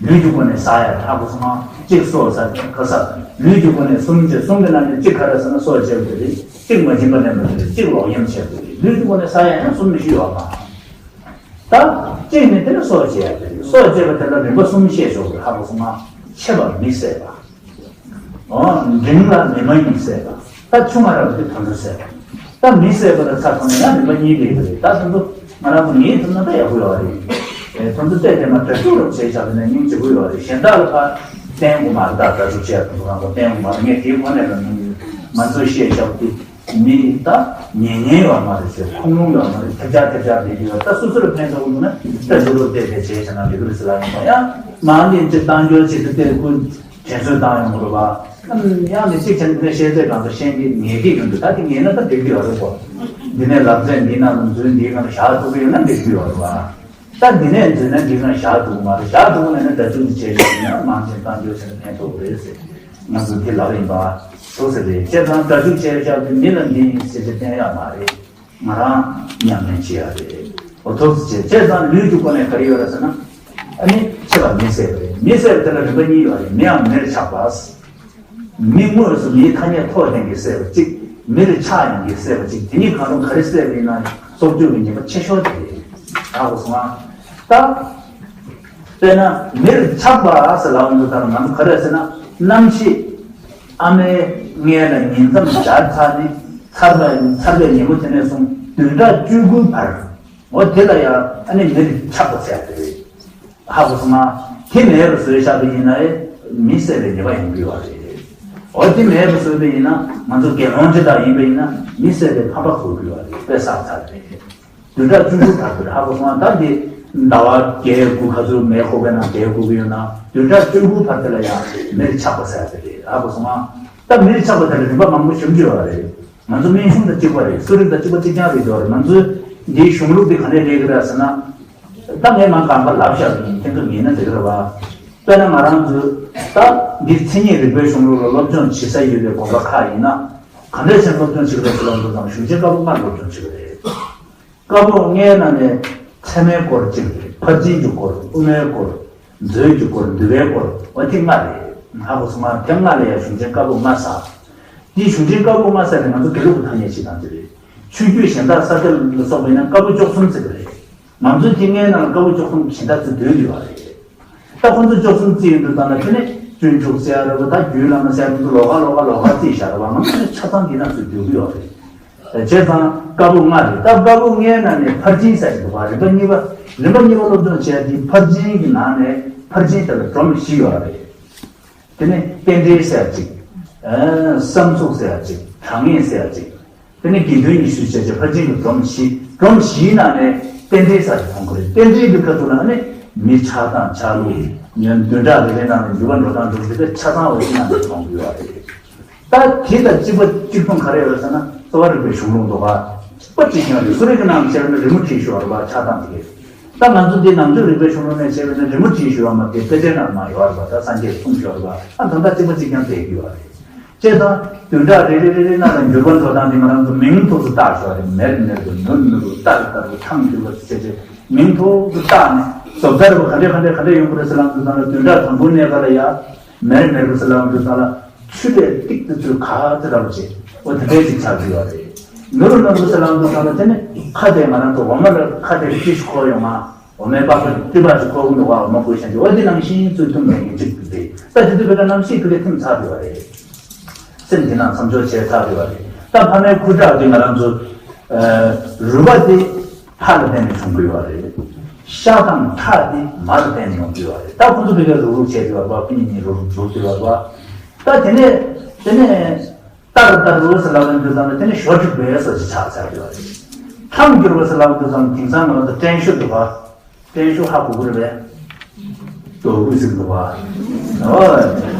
ལུས་ཀྱི་སྒོ་ནས་ཟ་ཡ་ཧ་གོ་སོང་ང་། གཅིག་སྲོག་ཟ་ཁ་ཟ། ལུས་ཀྱི་སྒོ་ནས་གསུམ་བཅད། གསུམ་གྱི་ནང་ནས་གཅིག་ག་རེ་ཟེར་ན་སྲོག་བཅད་པ་རེད། གཅིག་མ་བྱིན་པ་ལེན་པ་རེད། གཅིག་ལོག་གཡེམ་བྱས་པ་རེད། ལུས་ཀྱི་སྒོ་ནས་ཟ་ཡ་ཡང་གསུམ་ནས་ཞུས་ཡོད་མ། ད་གཅིག་ནས་དེ་ནས་སྲོག་བཅད་ཡ་དེ་རེད། སྲོག་བཅད་པ་དེ་ལ་རིམ་པ་གསུམ་བཤད་ཆོག་གི་ཧ་གོ་སོང་ང་། ཆད་པ་མི་བསད་པ། འོ། འབྲིང་ལ་མི་མ་ཡིན་བསད་པ། ད་ཆུང་བ་རབ་དེ་དུད་འགྲོ་བསད་པ། ད་མི་བསད་པ་ལ་ཚ་ཐོག་ནས་ཡང་རིམ་པ་གཉིས་ལས་པ་རེད། ད་དུད་འགྲོ་ང་རང་ཚོ་མིའི་ཐུབ་ན་ད་ཡག་པོ་ཡོད་རེད། དུད་འགྲོ་བལྟས་བལྟས་མ་དགྲ་ཕྱུག་རབ་བྱས་བཞག་པ་ན་སྙིང་རྗེ་པོ་ཡོད་རེད། གཞན་དག་ལ་ཕར་བསྟན་དགོས་མ་རེད། ད་དགྲ་ཕྱུག་བྱས་དུད་འགྲོ་རང་ཚོ་བསྟན་དགོས་མ་རེད། ངས་དེའི་ཁོ་ནས་ལ་ནི་ང་ཚོས་བཤད་བཞག་པ་དེ། མི་ད་ཉན་ཉན་ཡོད་མ་རེད་ཟེར། ཁུངས་ལུང་ཡོད་མ་རེད། ཐེབས་ཆག་ཐེབས་ཆག་བསྡད་ཀྱི་ཡོད། ད་སོ་སོ་ལ་ཕན་ཐོགས་འདུག་ན་ད་ཇོ་རུ་བལྟས་བལྟས་བྱས་བྱས་ན་འགྲིག་གི་རེད་ཟེར་ལབ་ཡོང་བ། ཡང་མང་ཉིན་གཅིག་བཏང་རྒྱུ་ཅིག་ཏུ་བལྟས་ཁུ་དྲན་གསོ་བཏང་ཡོང་གི་རེད་བ། ཡང་ནི་གཅིག་བྱས་ན་དེ་ཤེས་ཚད་གང་ཚོད་ཤེས་ཀྱི་ངེས་ཀྱི་ཡོད་འདུག་ད་དེ་ངེས་ན་ད་འགྲིག་གི་ཡོད་རེད་གོ། འདི་ནས་ལབ་ཚད་འདི་ནང་ལ་འཛུལ་འདིའི་སྒང་ལ་བཞག་ཐུབ་ཀྱི་ཡོད་ན་འགྲིག་གི་ཡོད་རེད་བ། ད་འདི་ནས་འཛུལ་ན་འདི་སྒང་བཞག་ཐུབ་ཀྱི་མ་རེད། བཞག་ཐུབ་ཀྱི་མེད་ན་ད་ཅུང་ཅིག་བྱས་ཤིག་ཡིན་ན་མང་ཆེ་བཏང་རྒྱུ་བྱས་ན་ཕན་ཐོགས་རེད་ཟེར། ང་ཚོ་འདི་ལབ་ཡིན་པ། སོ་སོ་རེད། བྱས་ཙང་དགྲ་ཕྱུག་བྱས་བཞག་པའི་མི་ལ་འདི་ཡིན་ཟེར་ཏེ་བསྟན་ཡག་མ་རེད། ང་རང་ཉམས་ལེན་བྱེད་ཡག་རེད། འོ་ཐུགས་རྗེ་ཆེ། བྱས་ཙང་ལུས་ཀྱི་སྒོ་ནས་ག་རེ་ཡོད་རེད་ཟེར་ན། ཨ་ནི་ཆད་པ་མི་བསད་པ་རེད། མི་བསད་པ་དེ་ལ་རིམ་པ་གཉིས་ཡོད་རེད། མིའམ་མིར་ཆགས་པ། མི་དངོས་སུ་མིའི་ཐ་སྙད་ཐོགས་ལྡན་གྱིས་བསད་པ་གཅིག་མིར་ཆགས་ཡོང་གིས་བསད་པ་གཅིག་དེ་གཉིས་གང་རུང་ག་རེ་བསད་པ་ཡིན་ན་སྲོག་གཅོད་ཀྱི་ཉེས་པ་ཆེ་ཤོས་དེ་རེད། ཧ་གོ་སོང་ང་། ད། དཔེར་ན་མིར་ཆགས་པ་ཟེར་ལབ་འདུག་ད་ང་ཚོ་ག་རེ་ཟེར་ན། རྣམ་ཤེས་ཨ་མའི་མངལ་ལ་ཉིང་མཚམས་སྦྱར་ཚར་ནས་ཚར་བའི་ཚར་བའི་ཉིན་མོ་དེ་ནས་བཟུང་བདུན་ཕྲག་བཅུ་དགུའི་བར། འོ་དེ་ལ་ཡང་ཨ་ནི་མིར་ཆགས་པ་ཟེར་ཡ་དེ་རེད། ཧ་གོ་སོང་ང་། དེ་མེད་པ་བཟོས་བཞག་པ་ཡིན་ན་མི་བསད་པའི་ཉེས་པ་ཡོང་གི་ཡོད་རེད། འོ་དེ་མེད་པ་བཟོས་པ་ཡིན་ན་ང་ཚོ་དགེ་སློང་ཅིག་ལ་ཡིན་པ་ཡིན་ན་མི་བསད་པའི་ཕམ་པ་བཟོ་གི་ཡོད་རེད། དཔེ་བསགས་ཚར་རེད། བདུན་ཕྲག་བཅུ་དགུ་བར་དུ་རེད། ཧ་གོ་སོང་ང་། ད་འདི་ཟླ་བ་བརྒྱད་དགུ་ག་ཚོད་མེ་ཁོག་པའི་ནང་བསྡད་དགོས་ཀྱི་ཡོད་ན་བདུན་ཕྲག་བཅུ་དགུ་བར་དུ་ལ་ཡང་མིར་ཆགས་པ་ཟེར་ཡ་དེ་རེད། ཧ་གོ་སོང་ང་། ད་མིར་ཆགས་པ་དེ་ལ་རིམ་པ་མང་པོ་ཞིག་ཡོད་རེད། ང་ཚོ་སྨན་གཞུང་དང་གཅིག་པ་རེད། གསོ་རིག་དང་གཅིག་པ་གཅིག་རྐྱང་རེད་འདུག་རེད། ང་ཚོའི་འདིའི་གཞུང་ལུགས་འདི་ག་ནས་སླེབས་ཀྱི་རེད་ཟེར་ན། ད་ངས་མ་གང་ག་ལབ་བཞག་གི་ཡིན། ཁྱེད་ཚོ་ཉན་ན་འགྲིག་གི་རེད་བ། དཔེར་ན་ང་རང་ཚོའི་ད་འདིར་མཚན་ཉིད་རིག་པའི་གཞུང་ལུགས་ལ་སློབ་སྦྱོང་བྱེད་ས་ཡོད་པའི་དགོན་པ་ཁག་ཡིན་ན། ག་འདྲས་བྱས་སློབ་སྦྱོང་བྱེད་ཀྱི་རེད་ཟེར་ལབ་འདུག་ཙང་གཞུང་ཆེན་བཀའ་པོད་ལྔ་སློབ་སྦྱོང་བྱེད་ཀྱི་རེད། བཀའ་པོད་ལྔའི་ནང་ནས་ཚད་མའི་སྐོར་གཅིག་རེད། ཕར་ཕྱིན་གྱི་སྐོར། དབུ་མའི་སྐོར། མཛོད་ཀྱི་སྐོར། འདུལ་བའི་སྐོར། འོ་དེ་ལྔ་རེད། ཧ་གོ་སོང་ང་། དེ་ལྔ་ལ་ཡང་གཞུང་ཆེན་བཀའ་པོད་ལྔ་ཟེར། དེའི་གཞུང་ཆེན་བཀའ་པོད་ལྔ་ཟེར་ནས་ང་ཚོ་དགེ་ལུགས་ཀྱི་ཐ་སྙད་ཅིག་དང་དེ་རེད། ཆོས་བརྒྱུད་གཞན་དག་ས་སྐྱ་ལ་སོགས་པ་ཡིན་ན་བཀའ་པོད་བཅུ་གསུམ་ཟེར་གི་རེད། ང་ཚོའི་དེ་ལྔའི་ནང་ལ་བཀའ་པོད་བཅུ་གསུམ་གཞན་དག་ཚོས་སྡོད་ཀྱི་ཡོད་རེད། ད་ཁོང་ཚོ་བཅུ་གསུམ་རྩིས་ཡོང་དུས་ཙམ་ལ་དེ་ནས་སྤྱོད་འཇུག་ཟེར་ཡ་རེད་པ། ད་རྒྱུད་བླ་མ་ཟེར་ཡ་དེ་ཚོ་ལོགས་ཀ་ལོགས་ཀ་ལོགས་ཀ་རྩིས་བཞག་རེད་པ། ང་ཚོ་ཆ་ཚང་འདི་ནང་ཚུད་སྡོད་ཀྱི་ཡོད་རེད། བྱས་ཙང་བཀའ་པོད་ལྔ་རེད། ད་བཀའ་པོད་ལྔའི་ནང་ནས་ཕར་ཕྱིན་ཟེར་གྱི་འདུག་ག་རིམ་པ་གཉིས་པ། རིམ་པ་གཉིས་པ་སློབ་སྦྱོང་བྱས་དེ་ཕར་ཕྱིན་གྱི་ནང་ནས་ཕར་ཕྱིན་དེ་ལ་སྒྲོམ་བཞི་ཡོད་རེད། དེ་ནས་རྟེན་འབྲེལ་ཟེར་ཡ་གཅིག་བསམ་གཟུགས་ཟེར་ཡ་གཅིག་གྲངས་ངེས་ཟེར་ཡ་ཅིག་དེ་ནས་དགེ་འདུན་ཉི་ཤུ་བྱས་རྗེས་ཕར་ཕྱིན་གྱི་སྒྲོམ་བཞི། སྒྲོམ་བཞིའི་ནང་ནས་རྟེན་འབྲེལ་ས་ཞིག་མཐོང་གི་རེད། རྟེན་འབྲེལ་གྱི་ཁ་ཐུག་ལ་ནི་མི་ཆགས་སྡང་ཆགས་ལུགས་ཉོན་བདུན་ཕྲག་རེ་རེའི་ནང་ནས་འགྱུར་བ་འགྲོ་སྟངས་འགྲོ་གི་འདུག་པས་ཆགས་སྡང་འོ་ཞིག་ནང་ནས་མཐོང་གི་ཡོད་རེད། ད་དེ་དང་གཅིག་པ་གཅིག་མཚུངས་ག་རེ་ཡོད་ཟེར་ན་གསོ་བ་རིག་པའི་གཞུང་ལུགས་འདུག་ག་གཅིག་པ་གཅིག་རྐྱང་རེད། གསོ་རིག་གི་ནང་བཤད་ན་རི་མོ་བྲིས་ཞོར་བ་ཆགས་སྡང་དེ་གས། ད་ང་ཚོ་འདི་ནང་ཆོས་རིག་པའི་གཞུང་ལུགས་ནས་བཤད་པ་ན་རི་མོ་བྲིས་ཞོར་བ་མ་དེ་དཔེ་ཆའི་ནང་མ་ཡོད་རེད་པ། ད་སངས་རྒྱས་གསུངས་ཞོར་བ་ཨ་ད་ལྟ་གཅིག་པ་གཅིག་རྐྱང་བསྡད་ཀྱི་ཡོད་རེད། བྱས་ཙང་བདུན་ཕྲག་རེ་རེ་རེ་རེ་ནང་ལ་འགྱུར་བ་འགྲོ་སྟངས་དེ་ང་རང་ཚོ་མིང་ཐོག་ཏུ་བཏགས་ཞོར་རེད། མེར་མེར་དུ་ནུར་ནུར་དུ་ལྟར་ལྟར་དུ་ཐང་འགྱུར་བ་བྱས་རྗེས་མིང་ཐོག་ཏུ་བཏགས་ནས་རྫོགས་ཚར་བ་ག་འདྲས་ག་འདྲས་ག་འདྲས་ཡོང་གི་རེད་ཟེར་ལབ་དུས་ཙང་ལ་བདུན་ཕྲག་དང་པོ་ནས་ག་ལ་ཡ། མེར་མེར་པོ་ཟེར་ལབ་དུས་ཙང་ལ་ཆུ་ལས་ཏིག་ཏུ་ཚུར་ཁ་ཚ་ར་བ་བྱེད། འོ་དེ་འདྲས་ཅིག་ཆགས་ཀྱི་ཡོད་རེད། ནུར་ནུར་པོ་ཟེར་ལབ་དུས་ཙང་ལ་དེ་ནི་ཁ་དེ་ང་རང་ཚོ་འོ་མ་ལ་ཁ་དེ་ཏི་ཤུ་འཁོར་ཡོང་ང་། འོ་མའི་པགས་པ་ཏི་པ་ཅིག་འཁོར་གྱི་འདུག་ག་འོ་མ་བསྐོལ་བཞིན་དུ་འོ་དེ་ནང་བཞིན་ཚུར་ཐུམ་པའི་ངེས་ཅིག་ཏུ་བསྡད། ད་དེ་དུས་བོད་པའི་རྣམ་ཤེས་ཕ་གིར་ཐིམ་ཚར་ཡོད་རེད། སེམས་དེ་ནང་མཚམས་འཇོག་བྱས་ཚར་ཡོད་རེད། ད་ཕ་མའི་ཁུ་ཁྲག་དེ་ང་རང་ཚོ་རུས་པ་དེ། ཕ་ལ་བརྟེན་ནས་བྱུང་གི་ཡོད་རེད། ཤ་དང་ཁྲག་དེ་མ་ལ་བརྟེན་ནས་ཡོང་གི་ཡོད་རེད། ད་ཁོང་ཚོ་ཕ་གིར་རུག་རུག་བྱས་ཡོད་པ། ཁོ་གཉིས་གཉིས་རུག་རུག་རུག་ཡོད་པ། ད་དེ་ནས་དེ་ནས་ཏར་ཏར་རུ་ཟེར་ལབ་ཡོང་དུས་ཙམ་ལ་དེ་ནས་ཞོ་དྲུག་པའི་སོ་ཅིག་ཆགས་ཚར་ཡོད་རེད། ཐང་འགྱུར་བ་ཟེར་ལབ་དུས་ཙམ་དེང་སང་ང་ཚོ་སྐྲན་ཤོ་འདུག་ག་སྐྲན་ཤོ་ཧ་གོ་གི་རེད་པས། དོ་དགོས་ཟིན་འདུག་བ། ཨོ།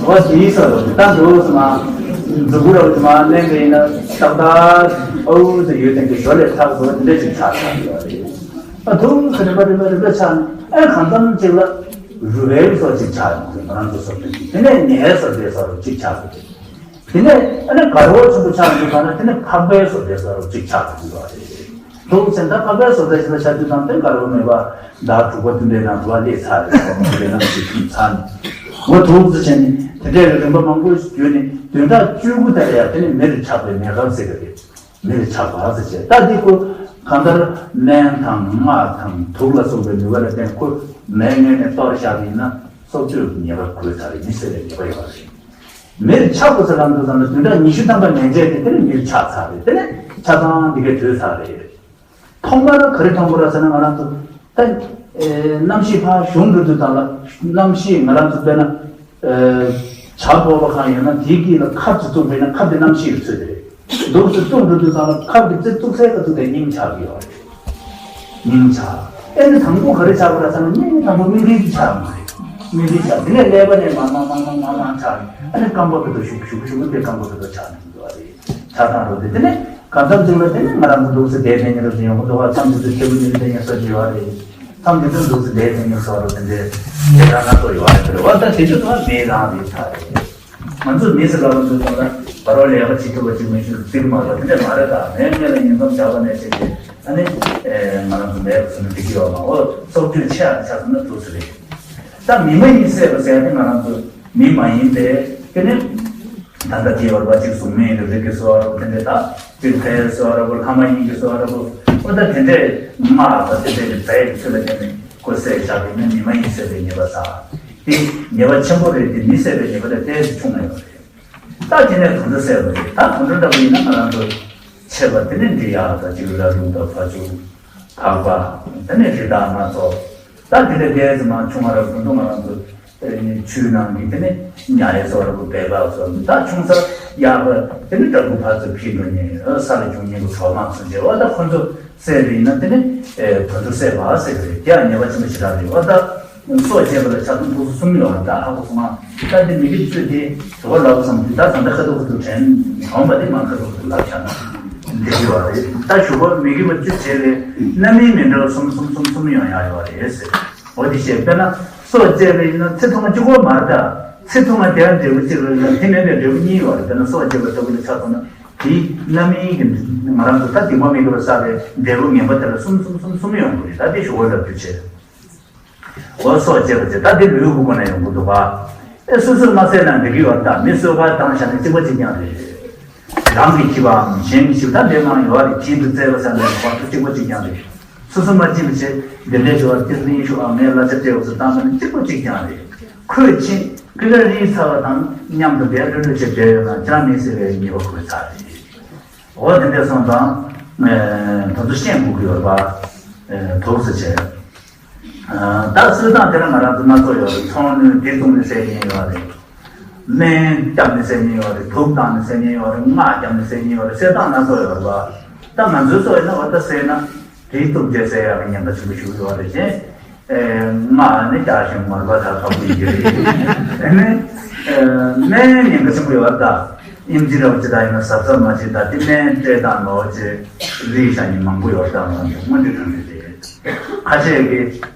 ཨོ་དེའི་ས་རུ་ད་འགྲོ་སོང་ན། མཛུ་གུ་ར་བ་དེ་མ་ལེན་པས་ན་ཏག་ཏག་ཨོ་ཟེར་ཡོད་དེ་གི་ཞོ་ལས་ཐག་ཏུ་འདི་འདྲ་ཅིག་ཆགས་ཆགས་ཡོད་རེད། ཨ་ཐུང་ཟེར་རེ་པ་རེ་པ་རེ་པ་ཆགས་ནས་ཨེ་གང་འཚམ་ཅིག་ལ་རུས་པའི་སོ་ཅིག་ཆགས་ཡོང་དུས་ང་རང་ཚོ་སོ་ཅིག་དེ་ནས་ནད་སོ་དེ་ས་རུ་ཅིག་ཆགས་ཡོད་རེད། དེ་ནས་ཨ་ནི་དགའ་རོགས་ཆེན་པོ་ཆགས་འདུག་ག་ན་དེ་ནས་ཕག་པའི་བཟོ་ལྟའི་བཟོ་རོགས་གཅིག་ཆགས་འདུག་ག་རེད། འདུག་ཟེར་ད་ཕག་པའི་བཟོ་ལྟ་ཞིག་ལ་ཆ་དུས་དང་དེ་དགའ་རོགས་མེད་པ་ཟླ་དྲུག་པ་བདུན་པའི་ནང་དུ་བ་སླེབས་ཚར་རེད། ཁོ་མོ་དེ་ནང་ཞིག་ཐུག་ཚར་ནས་འོ་འདུག་ཟེར་བྱས་ནས་དེ་འདྲའི་རིམ་པ་མང་པོ་ཞིག་བརྒྱུད་ནས་བདུན་ཕྲག་བཅུ་དགུ་དེ་ལ་ཡང་དེ་ནས་མེ་རུ་ཆགས་པའི་མེ་ཁབ་ཟེར་གི་རེད། མེ་རུ་ཆགས་པ་ཟེར་བྱས་ད་འདི་ཁོ་གང་ལྟར་སྨན་དང་སྔགས་དང་དུག་ལ་སོགས་པའི་ནུས་པ་ལ་བརྟེན་ཁོ་མེ་ངན་ནས་གཏོར་བཞག་པ་ཡིན་ན་སྲོག་གཅོད་ཉེས་པ་འགོས་ཚར་རེད། མི་བསད་པའི་ཉེས་པ་ཡོད་རེད། མེར་ཆགས་དགོས་ཟེར་ལབ་འདུག་ཙང་ན་བདུན་ཕྲག་ཉི་ཤུ་ཐམ་པ་ནས་བྱས་ཏེ་དེ་ནས་མེར་ཆགས་ཚར་རེད། དེ་ནས་ཆགས་སྡང་འདི་གའི་གྲོལ་ཚར་རེད། ཐོག་མར་ག་རེ་མཐོང་དགོས་ར་ཟེར་ན་ང་རང་ཚོ་ད་རྣམ་ཤེས་ཕར་གཞུང་འགྲོ་དུས་དང་ལ་རྣམ་ཤེས་ང་རང་ཚོ་དཔེར་ན་བྱ་ཕོར་པ་གང་ཡོད་ན་དེའི་དཀྱིལ་ལ་ཁབ་ཅིག་བཙུགས་པས་ན་ཁབ་དེ་རྣམ་ཤེས་ཀྱི་ཚོད་དེ་རེད། འདུག་སེ་བཙུགས་འགྲོ་དུས་ཙང་ལ་ཁབ་དེ་རྩེ་བཙུགས་སའི་སྐབས་སུ་དེ་སྙིང་ཆགས་ཀྱི་ཡོད་རེད། སྙིང་ཆགས། ཨེ་ནི་དང་པོ་ག་རེ་ཆགས་པ་ར་ཟེར་ན་སྙིང་དང་པོ་སྨིན་དྲིས་ཀྱི་ཆགས་མ་རེད། སྨིན་དྲིས་ཆགས་དེ་ནས་ཀླད་པ་ནས་མང་མང་མང་མང་མང་མང་ཆགས་ནས་ཨ་ནི་རྐང་པ་བར་དུ་ཞུགས་ཞུགས་ཞུགས་དེ་རྐང་པ་བར་དུ་ཆགས་ནས་འགྲོ་བ་རེད། ཆགས་སྡང་རོ་དེ་དེ་ནས་གང་འཚམ་ཅིག་ལ་དེ་ནས་ང་རང་ཚོ་འདུག་སེ་བསྡད་མཁན་ཉིན་རེ་བཞིན་ཡོང་གི་འདུག་བ། མཚམས་ཅིག་ཏུ་སྐྱེ་བོ་ཉིད་དེ་ངན་སོགས་ཀྱི་ཡོད་རེད། མཚམས་ཅིག་ཏུ་འདུག་སེ་བསྡད་མཁན་ཉིན་སོགས་རོ་དེ་འདྲའི་དེ་ལྟར་སྣ་ཚོགས་ཡོད་རེད་ཟེར་བ། ད་དེ་ཚོ་ཚང་མ་མེད་རང་རེད་ཆགས་རེད། ང་ཚོ་མི་ཟེར་ལ་ང་ཚོ་ཚང་མ་ད་རོགས་ལས་ཀ་བྱེད་ཐུབ་པ་ཅིག་མི་ཤེས་རྩིག་མ་རེད། དེ་འདྲ་མ་རེད། ད་མེད་མེད་ལ་ཉིན་མཚམས་བཞག་པ་ནས་བྱས་ཏེ་ཨ་ནི་ང་རང་ཚོ་མེད་པ་སོང་ན་འགྲིག་གི་ཡོད་མ་འོ་སྲོག་གཅོད་ཆེ་ཡང་ཆགས་སོང་ན་འདུག་སེ་རེད། ད་མི་མ་ཡིན་བསད་པ་ཟེར་ཏེ་ང་རང་ཚོ་མི་མ་ཡིན་པས་དེ་ནི་ད་ལྟ་དེ་བར་པ་གཅིག་གཟུགས་མེད་ཀྱི་རིགས་ཀྱི་གསོ་བ་རོ་དེ་འདྲས་ད་གཅིག་ལྷའི་གསོ་བ་རོ་ལྷ་མ་ཡིན་གྱི་གསོ་བ་རོ་ཨོ་ད་དེ་འདྲས་སྔགས་དང་དེ་འདྲས་ཀྱི་རྫས་ཀྱི་ཚུལ་ལ་བརྟེན་ནས་ཁོ་བསད་བཞག་པས་ན་མི་མ་ཡིན་བསད་པའི་ཉེས་པ་ཟ། དེ་ཉེས་པ་ཆེན་པོ་རེད། དེ་མི་བསད་པའི་ཉེས་པ་ལས་ཏོག་ཙམ་ཆུང་ང་ཡོད་རེད། ད་དེ་ནས་དུད་འགྲོ་བསད་པ་རེད། ད་དུད་འགྲོ་འདྲ་པོ་ཡིན་ན་ང་རང་ཚོ་ཆད་པ་དེ་ནས་འབྲི་ཡག་ད་ཅིག་ར་ལུང་དང་ཕ་ཆུ་ཕག་པ་དེ་ནས་རི་དྭགས་སྣ་ཚོགས། ད་དེ་ལས་ཏོག་ཙམ་མང་ཆུང་བ་ར་དུད་འགྲོ་ང་རང་ཚོ་ཆུའི་ནང་གི་དེ་ནས་ཉ་ཡི་སོགས་ར་བུ་སྦལ་པ་སོགས་ད་ཆུང་ས་ཡག་པ་དེ་ནས་འདྲ་པོ་ཕར་ཚུར་འཕུར་འགྲོ་མཁན་ས་ལ་རྒྱུག་མཁན་གྱི་གྲོག་མ་སོགས་བྱས་པ་ད་ཁོ་ཚོ་བསད་པ་ཡིན་ན་དེ་ནི་དུད་འགྲོ་བསད་པ་ཟེར་གི་རེད། དེ་ཡང་ཉེས་པ་ཆེན་པོ་ཞེ་དྲག་རེད་བ། ད་སྲོག་བཅད་པ་ལ་ཆ་ཚང་ཐུགས་སུ་གསུམ་ཡོད་བ། ད་ཧ་གོ་སོང་ང་། ད་དེ་མི་དགེ་བཅུ་དེ་དུ་བ་ལབ་བསམ་དུས་ད་ད་ལྟ་ཁ་ཐུག་ཁ་ཐུག་དྲན་འོང་བ་དེ་མ་ཁ་ཐུག་ཁ་ཐུག་ལབ་ཆགས་ན་འགྲིག་གི་བ་རེད། ད་ཞུ་བ་མི་དགེ་བ་བཅུ་བྱས་པའི་རྣམ་སྨིན་མི་འདྲ་བ་གསུམ་གསུམ་གསུམ་གསུམ་ཡོང་ཡག་ཡོད་རེད་ཟེར། འོ་དེ་བཤད་དཔེར་ན་སྲོག་བཅད་པ་ཡིན་ན་ཚེ་ཐུང་བ་གཅིག་པོ་མ་རེད། ད་ཚེ་ཐུང་བ་དེ་ཡང་འབྲས་བུ་གཅིག་རེད་ལ་དེ་མེད་པའི་འབྲས་བུ་གཉིས་ཡོད་རེད། དཔེར་ན་སྲོག་བཅད་པ་ལྟ་བུ་ལ་ཆ་མཚོན་ན། དེའི་རྣམ་སྨིན་གྱི་ང་རང་ཚོ་ད་སྡིག་པ་མི་དགེ་བ་བསགས་པའི་འབྲས་བུ་ངན་པ་དེ་ལ་གསུམ་གསུམ་གསུམ་གསུམ་ཡོང་གི་རེད། ད་དེ་ཞུ་བ་ལ་དུས་ཆེ། འོ་སྲོག་བཅད་པ་བཅད་ད་དེ་ལུས་པོ་ཁོ་ན་ཡོང་གི་འདུག་ག་ཨེ་སོ་སོས་མ་བསད་ན་འགྲིག་གི་ཡོད། ད་མི་གསོད་པ་དང་བཞག་ན་གཅིག་པ་གཅིག་རྐྱང་རེད། རང་གིས་འཁྱིད་པའམ་གཞན་གྱིས་འཁྱིད་པ་ད་འདྲེ་མང་ཡོད་རེད། གྱེན་དུ་བཙལ་བ་བསམ་པའི་བར་དུ་གཅིག་པ་གཅིག་རྐྱང་རེད། སོ་སོ་མ་གཅིག་པ་བྱས་འདི་འདྲའི་ཞུ་བ་ཏིར་ལིང་ཞུ་བ་ངས་གླ་ཆ་སྤྲད་འོ་ཟེར་བཏང་ས་ནི་གཅིག་པ་གཅིག་རྐྱང་རེད། ཁོས་ཕྱིན་ཁི་ཁ་རིའི་ཚ་བ་དང་མཉམ་དུ་བསྡད་ལྷོད་ལྷོད་བྱས་བསྡད་ཡོད་ན་ཅང་མི་ཟེར་བའི་ཉེས་པ་ཁོའི་ཚ་རེད། འོ་དེ་འདྲ་སོང་ཙང་ད་ཚོ་ཤེས་དགོས་ཀྱི་ཡོད་པ་དོགས་སུ་བྱས། ད་སུས་དང་དེ་ལ་ང་རང་ཚོ་སྣ་ཚོགས་ཡོད་རེད། ཚོང་ནུས་དེ་བཙོང་ནས་ཟས་ཡིན་ཡོད་རེད། སྨན་བརྒྱབ་ནས་བསད་མཁན་ཡོད་རེད། དུག་བཏང་ནས་བསད་མཁན་ཡོད་རེད། སྔགས་བརྒྱབ་ནས་བསད་མཁན་ཡོད་རེད། བསད་སྟངས་སྣ་ཚོགས་ཡོད་རེད་པ། ད་ང་ཚོའི་ཚོ་ཡིན་ན་འོ་ད་བསད་ན་དེའི་གཏུབ་བྱས་བསད་ཡག་གི་ཉེན་ཁ་ཆེན་པོ་ཞིག་ཡོད་རེད། གཞན་སྔགས་ནི་བརྒྱ་བྱིན་མར་པ་དང་ཁ་པོ་ཡིན་གྱི་རེད། ཨ་ནི་སྨན་ཉེན་ཁ་ཆེན་པོ་ཡོད་རེད། ད་ཨེམ་ཆི་ར་བ་ཅི་ད་ཡིན་ན་གཟབ་གཟབ་མ་བྱེད། ད་དེ་སྨན་སྤྲད་སྟངས་མ་འོ་ཅེ་རིགས་བཞག་མཁན་མང་པོ་ཡོད་རེད། ད་ང་ཚོ་སྔོན་འགྲོའི་གྲངས་རིག་རེད། ཁ་ཤས་ཀྱིས་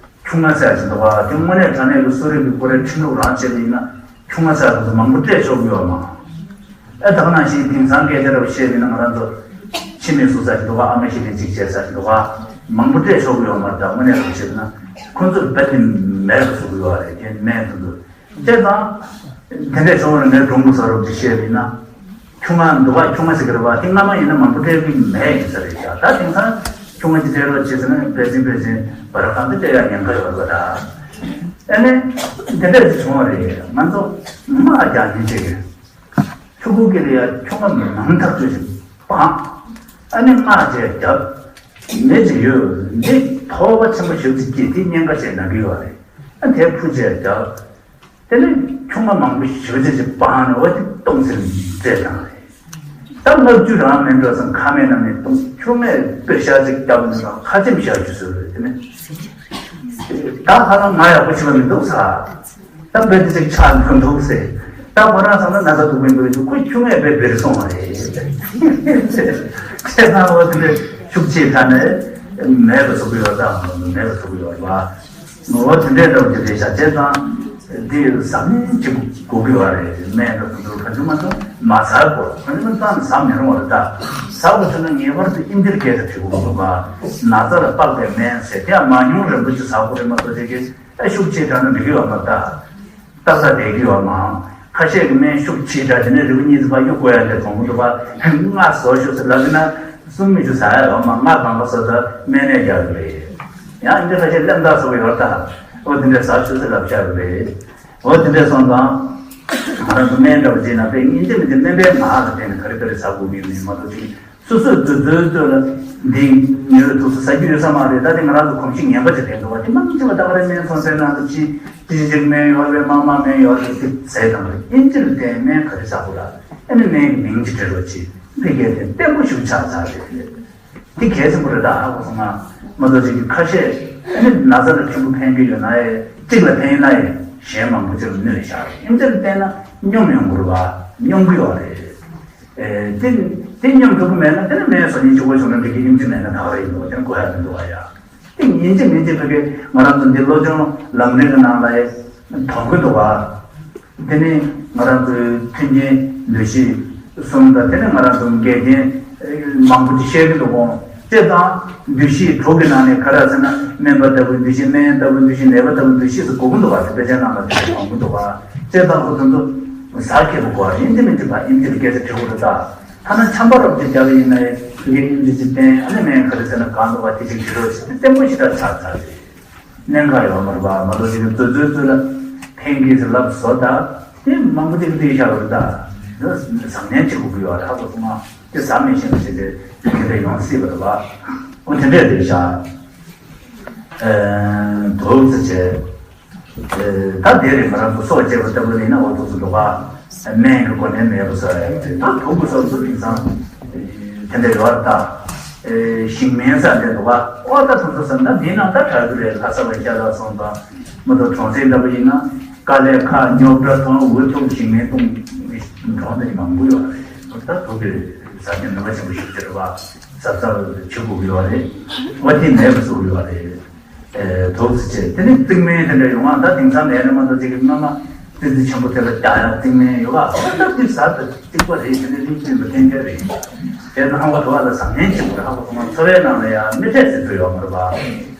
ཆུང་མ་ཟེར་གྱི་འདུག་ག་དེ་དངོས་གནས་དྲང་གནས་ཀྱི་གསོ་རིག་གི་ཁོ་རའི་ཁྲིམས་ལུགས་རང་བྱས་པ་ཡིན་ན་ཆུང་མ་ཟེར་དུས་མང་པོ་སྤྲད་ཆོག་གི་ཡོད་མ། ཨེ་ད་ག་ནང་བཞིན་དེང་སང་སྐད་ཆ་རབ་བཤད་པ་ཡིན་ན་ང་རང་ཚོ་འཆི་མེད་གསུང་ས་ཞིག་འདུག་ག་ཨ་མ་ཤི་ནས་གཅིག་བྱས་ས་ཞིག་འདུག་ག་མང་པོ་སྤྲད་ཆོག་གི་ཡོད་མ་རེད། ད་དངོས་གནས་རང་བཤད་ན་ཁོ་ཚོར་རྦད་དེ་མེད་པ་བཟོ་གི་ཡོད་རེད། དེ་སྨན་དེ་ཚོ། བྱས་ཙང་། དེ་འདྲས་བྱུང་བ་ན་ངའི་སྒྲུང་པོ་ཟེར་རོགས་ཅིག་བཤད་པ་ཡིན་ན། ཆུང་མ་འདུག་ག་ཆུང་མ་ཟེར་གི་རེད་པ། དེ་སྔ་མ་ཡིན་ན་མང་པོ་སྤྲད་གི་མེད་ཡིན་ས་རེད་ཤག་ད་དེང་སང་ཆུང་མ་ཅིག་སྤྲད་རོགས་བྱས་ཟེར་ན་པེ་ཅིན་པེ་ཅིན་བ་ར་ཁང་དུ་སྤྲད་ཡག་ཉེན་ཁ་ཡོད་རེད་པ། ད་ཨ་ནི་དེ་འདྲས་ཅིག་བྱུང་བ་རེད། ང་ཚོ་དམག་རྒྱག་མཁན་ཅིག་གིས་ཕྲུ་གུ་སྐྱེ་ལ་ཡ་ཆུང་མ་མང་ཐག་ཆོད་ཅིག་སྤངས། ཨ་ནི་དམག་བྱས་བརྒྱབ། ནད་ཅིག་ཡོད། འདི་དོགས་པ་ཆེན་པོ་ཞེ་པོ་ཅིག་སྐྱེས། དེ་གཉན་ཁ་ཞེས་ན་གི་ཡོད་རེད། ཨ་དེ་འཕུར་བྱས་བརྒྱབ། དེ་ནས་ཆུང་མ་མང་པོ་ཞེ་པོ་ཅིག་ཅིག་སྤངས་ནས་འོ་དེ་སྟོང་ཟད་བསྲེས་བཏང་རེད། ད་ལྔ་བཅུ་རང་མིན་འགྲོ་སོང་། ཁ་མེད་སྣ་མེད་སྟོང་། ཆུང་མས་དཔེ་ཤ་ཅིག་བརྒྱབ་ནས་ཁ་ཆེམས་ཤ་ཅིག་བཟོས་རེད། དེ་ནས་ད་ཧ་ལམ་ང་ཡག་པོ་བྱས་པ་མི་འདུག་ས། ད་དཔེ་དེ་ཅིག་ཆགས་འགྲོ་འདུག་ཟེར། ད་ཁོ་རང་བསམ་ན་ན་ཚ་སྡུག་པོ་འདུག་ཟེར། ཁོ་ཆུང་མས་དཔེ་བེར་སོང་བ་རེད། བྱས་ཙང་འོ་དེ་འདྲ་ཤུགས་ཆེ་ཁ་ནས་མེད་པ་བཟོ་གི་ཡོད། ད་མེད་པ་བཟོ་གི་ཡོད་རེད་པ། འོ་དེ་འདྲའི་འདྲ་བོ་ཅིག་རེད་ཤག་བྱས་ཙང་འདི་གཟབ་ནན་བྱེད་དགོས་ཀྱི་ཡོད་རེད། སྨན་འདྲ་བོ་འདུག་གང་བྱུང་མ་བྱུང་མ་ཟ་དགོས། གང་བྱུང་མ་བྱུང་ཟ་མི་རུང་བ་རེད། ད་ཟ་དགོས་ཟེར་ན་ངེས་པར་དུ་ཨིན་ཇིར་སྐད་ཆ་དྲིས་དགོས་འདུག་ག་ན་ཚ་ལ་དཔག་པའི་སྨན་ཟེར་དེ་ཡང་མང་ཉུང་རན་པོ་ཅིག་ཟ་དགོས་རེད་མ་གཏོགས་དེ་གི་ཨ་ཤུགས་ཆེ་དྲགས་ན་འགྲིག་གི་ཡོད་མ་རེད། ད་ལྟ་ས་བསྡད་ཀྱི་ཡོད་མ། ཁ་ཤས་ཀྱི་སྨན་ཤུགས་ཆེ་དྲགས་དེ་ནས་རིལ་བུ་གཉིས་ཙམ་ཕར་གཡུག་དགོས་ཡ་འདྲ་གང་པོ་འདུག་པ། ལྔ་ཟོ་ཤོག་ཟེར་ལབ་ན་གསུམ་མི་ཞུ་ཟ་ཡ་ཡོད་མ། ལྔ་གང་ག་ཟོ་ད་སྨན་ནད་རྒྱག་གི་རེད། ཡང་འདི་ཁ་ཤས་སླེབས་འདྲ་ཟོ་གི་ཡོད་ད། འོ་དེ་འདྲ་ཟ་ཤོག་ཟེར་ལབ་བཞག་གི་རེད། འོ་དེ་འདྲ་སོང་ཙང་། ང་རང་ཚོ་སྨན་འདྲ་བོ་བྱས་ན་དཔེ་ཡིན་གཅིག་མིན་གཅིག་སྨན་པའི་ངག་ལ་བརྟེན་ནས་ག་རེ་ག་རེ་ཟ་དགོས་ཀྱི་ཡིན་མིན་མ་གཏོགས་ཅིག་སོ་སོས་རྩོལ་རྩོལ་རྩོལ་ལ་འདི་ཉེ་བའི་དུས་སུ་ཟ་རྒྱུ་ཡོད་ས་མ་རེད། ད་དེ་ང་རང་ཚོ་གོམས་གཤིས་ངན་པ་ཅིག་རེད་འདུག་བ། དེ་མང་ཆེ་བ་ད་ག་རེ་སྨན་ཚོང་སའི་ནང་དུ་ཕྱིན་ཅི་ཅིག་སྨན་ཡོད་རེད། དམར་དམར་སྨན་ཡོད་རེད། དེ་ཟས་དང་རེད། ཨིན་ཇིར་བསྟན་སྨན་ག་རེ་ཟ་དགོས་ལ། ཨ་ནི་སྨན་གྱི་མིང་ཅིག་འབྲི་རོགས་གྱིས། འདི་གལ་ཏེ་བརྟན་པོ་ཞིག་ཆགས་ཚར་རེད། དེ་གལ་ཆེན་པོ་རེད། ད་ཧ་གོ་སོང་ང་། མ་གཏོགས་ཅིག་གི་ཁ་ཤས་ཨ་ནི་ན་ཚ་ལ་ཕྲན་བུ་ཕན་གྱི་ཡོད་ན་ཡང་གཅིག་ལ་ཕན་ན་ཡང་གཞན་མང་པོ་ཅིག་ལ་གནོད་བཞག་རེད། ཨིན་ཇིར་བསྟན་ན་སྙོམས་ཡོང་དགོས་རེད་བ། སྙོམས་ཀྱི་ཡོད་རེད། ཨེ། དེ་དེ་སྙོམས་ཐུབ་ཀྱི་མེད་ན་དེ་ནི་སྨན་བཟོ་མཁན་གཅིག་པོ་བྱུང་ན་འགྲིག་གི། ཨིན་ཇི་མེད་ན་ད་ག་རེ་ཡིན་འདུག་དེ་ནི་དགོས་ཡ་མི་འདུག་བ་ཡ། དེ་ཡིན་གཅིག་མིན་གཅིག་ཕ་གི་ང་རང་ཚོ་འདི་སློབ་སྦྱོང་ལམ་རིམ་གྱི་ནང་ལ་ཡ་དོན་གྱི་འདུག་བ། དེ་ནི་ང་རང་ཚོའི་མཐུན་རྐྱེན་འདུ་ཤེས་གསུམ་དང་། དེ་ནི་ང་རང་ཚོ་འགལ་རྐྱེན་མང་པོ་ཅིག་བཤད་ཀྱི་འདུག་གོ། བྱས་ཙང་འདུ་ཤེས་དྲུག་གི་ནང་ནས་ག་རེ་ཟེར་ན། སྨན་པ་ལྟ་བུའི་འདུ་ཤེས། སྨན་ལྟ་བུའི་འདུ་ཤེས། ནད་པ་ལྟ་བུའི་འདུ་ཤེས་སུ་གོ་གི་འདུག་བ། དེ་དཔེ་ཆ་ནང་ལ་དེ་འདྲ་གོ་གི་འདུག་བ། བྱས་ཙང་ཁོ་ཚོ་ཚོ་ཟ་མཁས་པོ་དགོས་པ་ཡིན་གཅིག་མིན་གཅིག་ཕར་ཨིན་ཇིར་སྐད་ཆ་དྲི་དགོས་རེད་ད། ཐ་ན་ཆམ་པ་རོབ་ཅིག་བརྒྱབ་པ་ཡིན་ན་ཡང་ཕ་གིའི་ཨིན་ཇི་ཅིག་བསྟན། ཨ་ནི་སྨན་ག་རེ་ཟེར་ན་གང་འདུག་བ། དེ་ཅིག་དྲི་རོགས་བྱེད། དེ་བརྟན་པོ་ཞེ་དྲག་ཆགས་ཚར་རེད། གནད་འགག་ཡོད་མ་རེད་པ། མ་གཏོགས་ཅིག་རྩོལ་རྩོལ་རྩོལ་ལ་ཕན་གྱི་ཟེར་ལབ་བཟོ་ད། དེ་མང་པོ་ཅིག་འདི་ཤ་བར་ད། བཟང་ངན་བྱེད་དགོས་ཀྱི་ཡོད་རེད། ཧ་གོ་སོང་ང་། དེ་ཟ་མི་ཤེས་པ་ཞིག་དེ་དེ་འདྲ་ཡོང་སྲིད་པ་རེད་པ། འོ་དེ་འདྲས་རེད་ཤག་ཨེ། དུག་ཟེར་བྱས། ཨེ། ད་དེ་རིང་ང་རང་ཚོ་སྲོག་བཅད་པ་ལྟ་བུ་ཡིན་ན་འོ་དུག་ཟེར་འདུག་ག་སྨན་གྱི་སྒོ་ནས་མེད་པ་བཟོ་ཡ་ཡོད་རེད། ད་དུག་གི་སོགས་སུ་དེང་སང་དེ་འདྲ་ཡོད་རེད་ད། ཨེ། ཞིང་སྨན་ཟེར་འདྲ་འདུག་ག་ཨོ་ད་དུག་ཚོ་ཟེར་ན་འདི་ནང་ད་གྲག་གི་རེད། ལྷ་ས་བ་ཤ་ལག་སོང་དང་མ་གཏོགས་གྲོང་གསེབ་འདྲ་པོ་ཡིན་ན་དཀའ་ལས་ཁག་རྙོག་དྲ་ཐོན། འུ་ཐུག་ཞིང་སྨན་འཐུང་གྲོང་འདི་མང་པོ་ཡོད་རེད། ད་དུག་གི་ཟ་མཁན་ནུས་པ་ཆེན་པོ་ཞིག་ཅིག་རེད་པ། གཟབ་གཟབ་བྱེད་དགོས་ཀྱི་ཡོད་རེད། འོ་དེ་མེད་པ་བཟོ་གི་ཡོད་རེད། ཨེ། དུག་ཟེར་བྱས་དེ་ནི་རྩིག་སྨན་དེ་འདྲ་ཡོང་བ། ད་དེང་སང་ལས་རེད་མ་གཏོགས་ཅིག་གི་སྔ་མ་ཙི་ཙི་ཆེན་པོ་དེ་ལ་རྒྱག་ཡག་རྩིག་སྨན་ཡོད་པ། ཨོ་ད་དེ་ཟ་ད་རྩིག་པ་རེད། དེ་ནི་རིགས་མཐུན་པ་གཏན་འཁེལ་རེད། དེ་ཚོ་ཧང་བ་དུ་བ་ལ་བཟང་ངན་གཅིག་པུ་རེད། ཧ་གོ་སོང་ང་། འཚོ་བའི་ནང་ལ་ཡང་མི་འཕྲད་ཟེར་ཚུལ་ཡོད་མ་རེད་པ།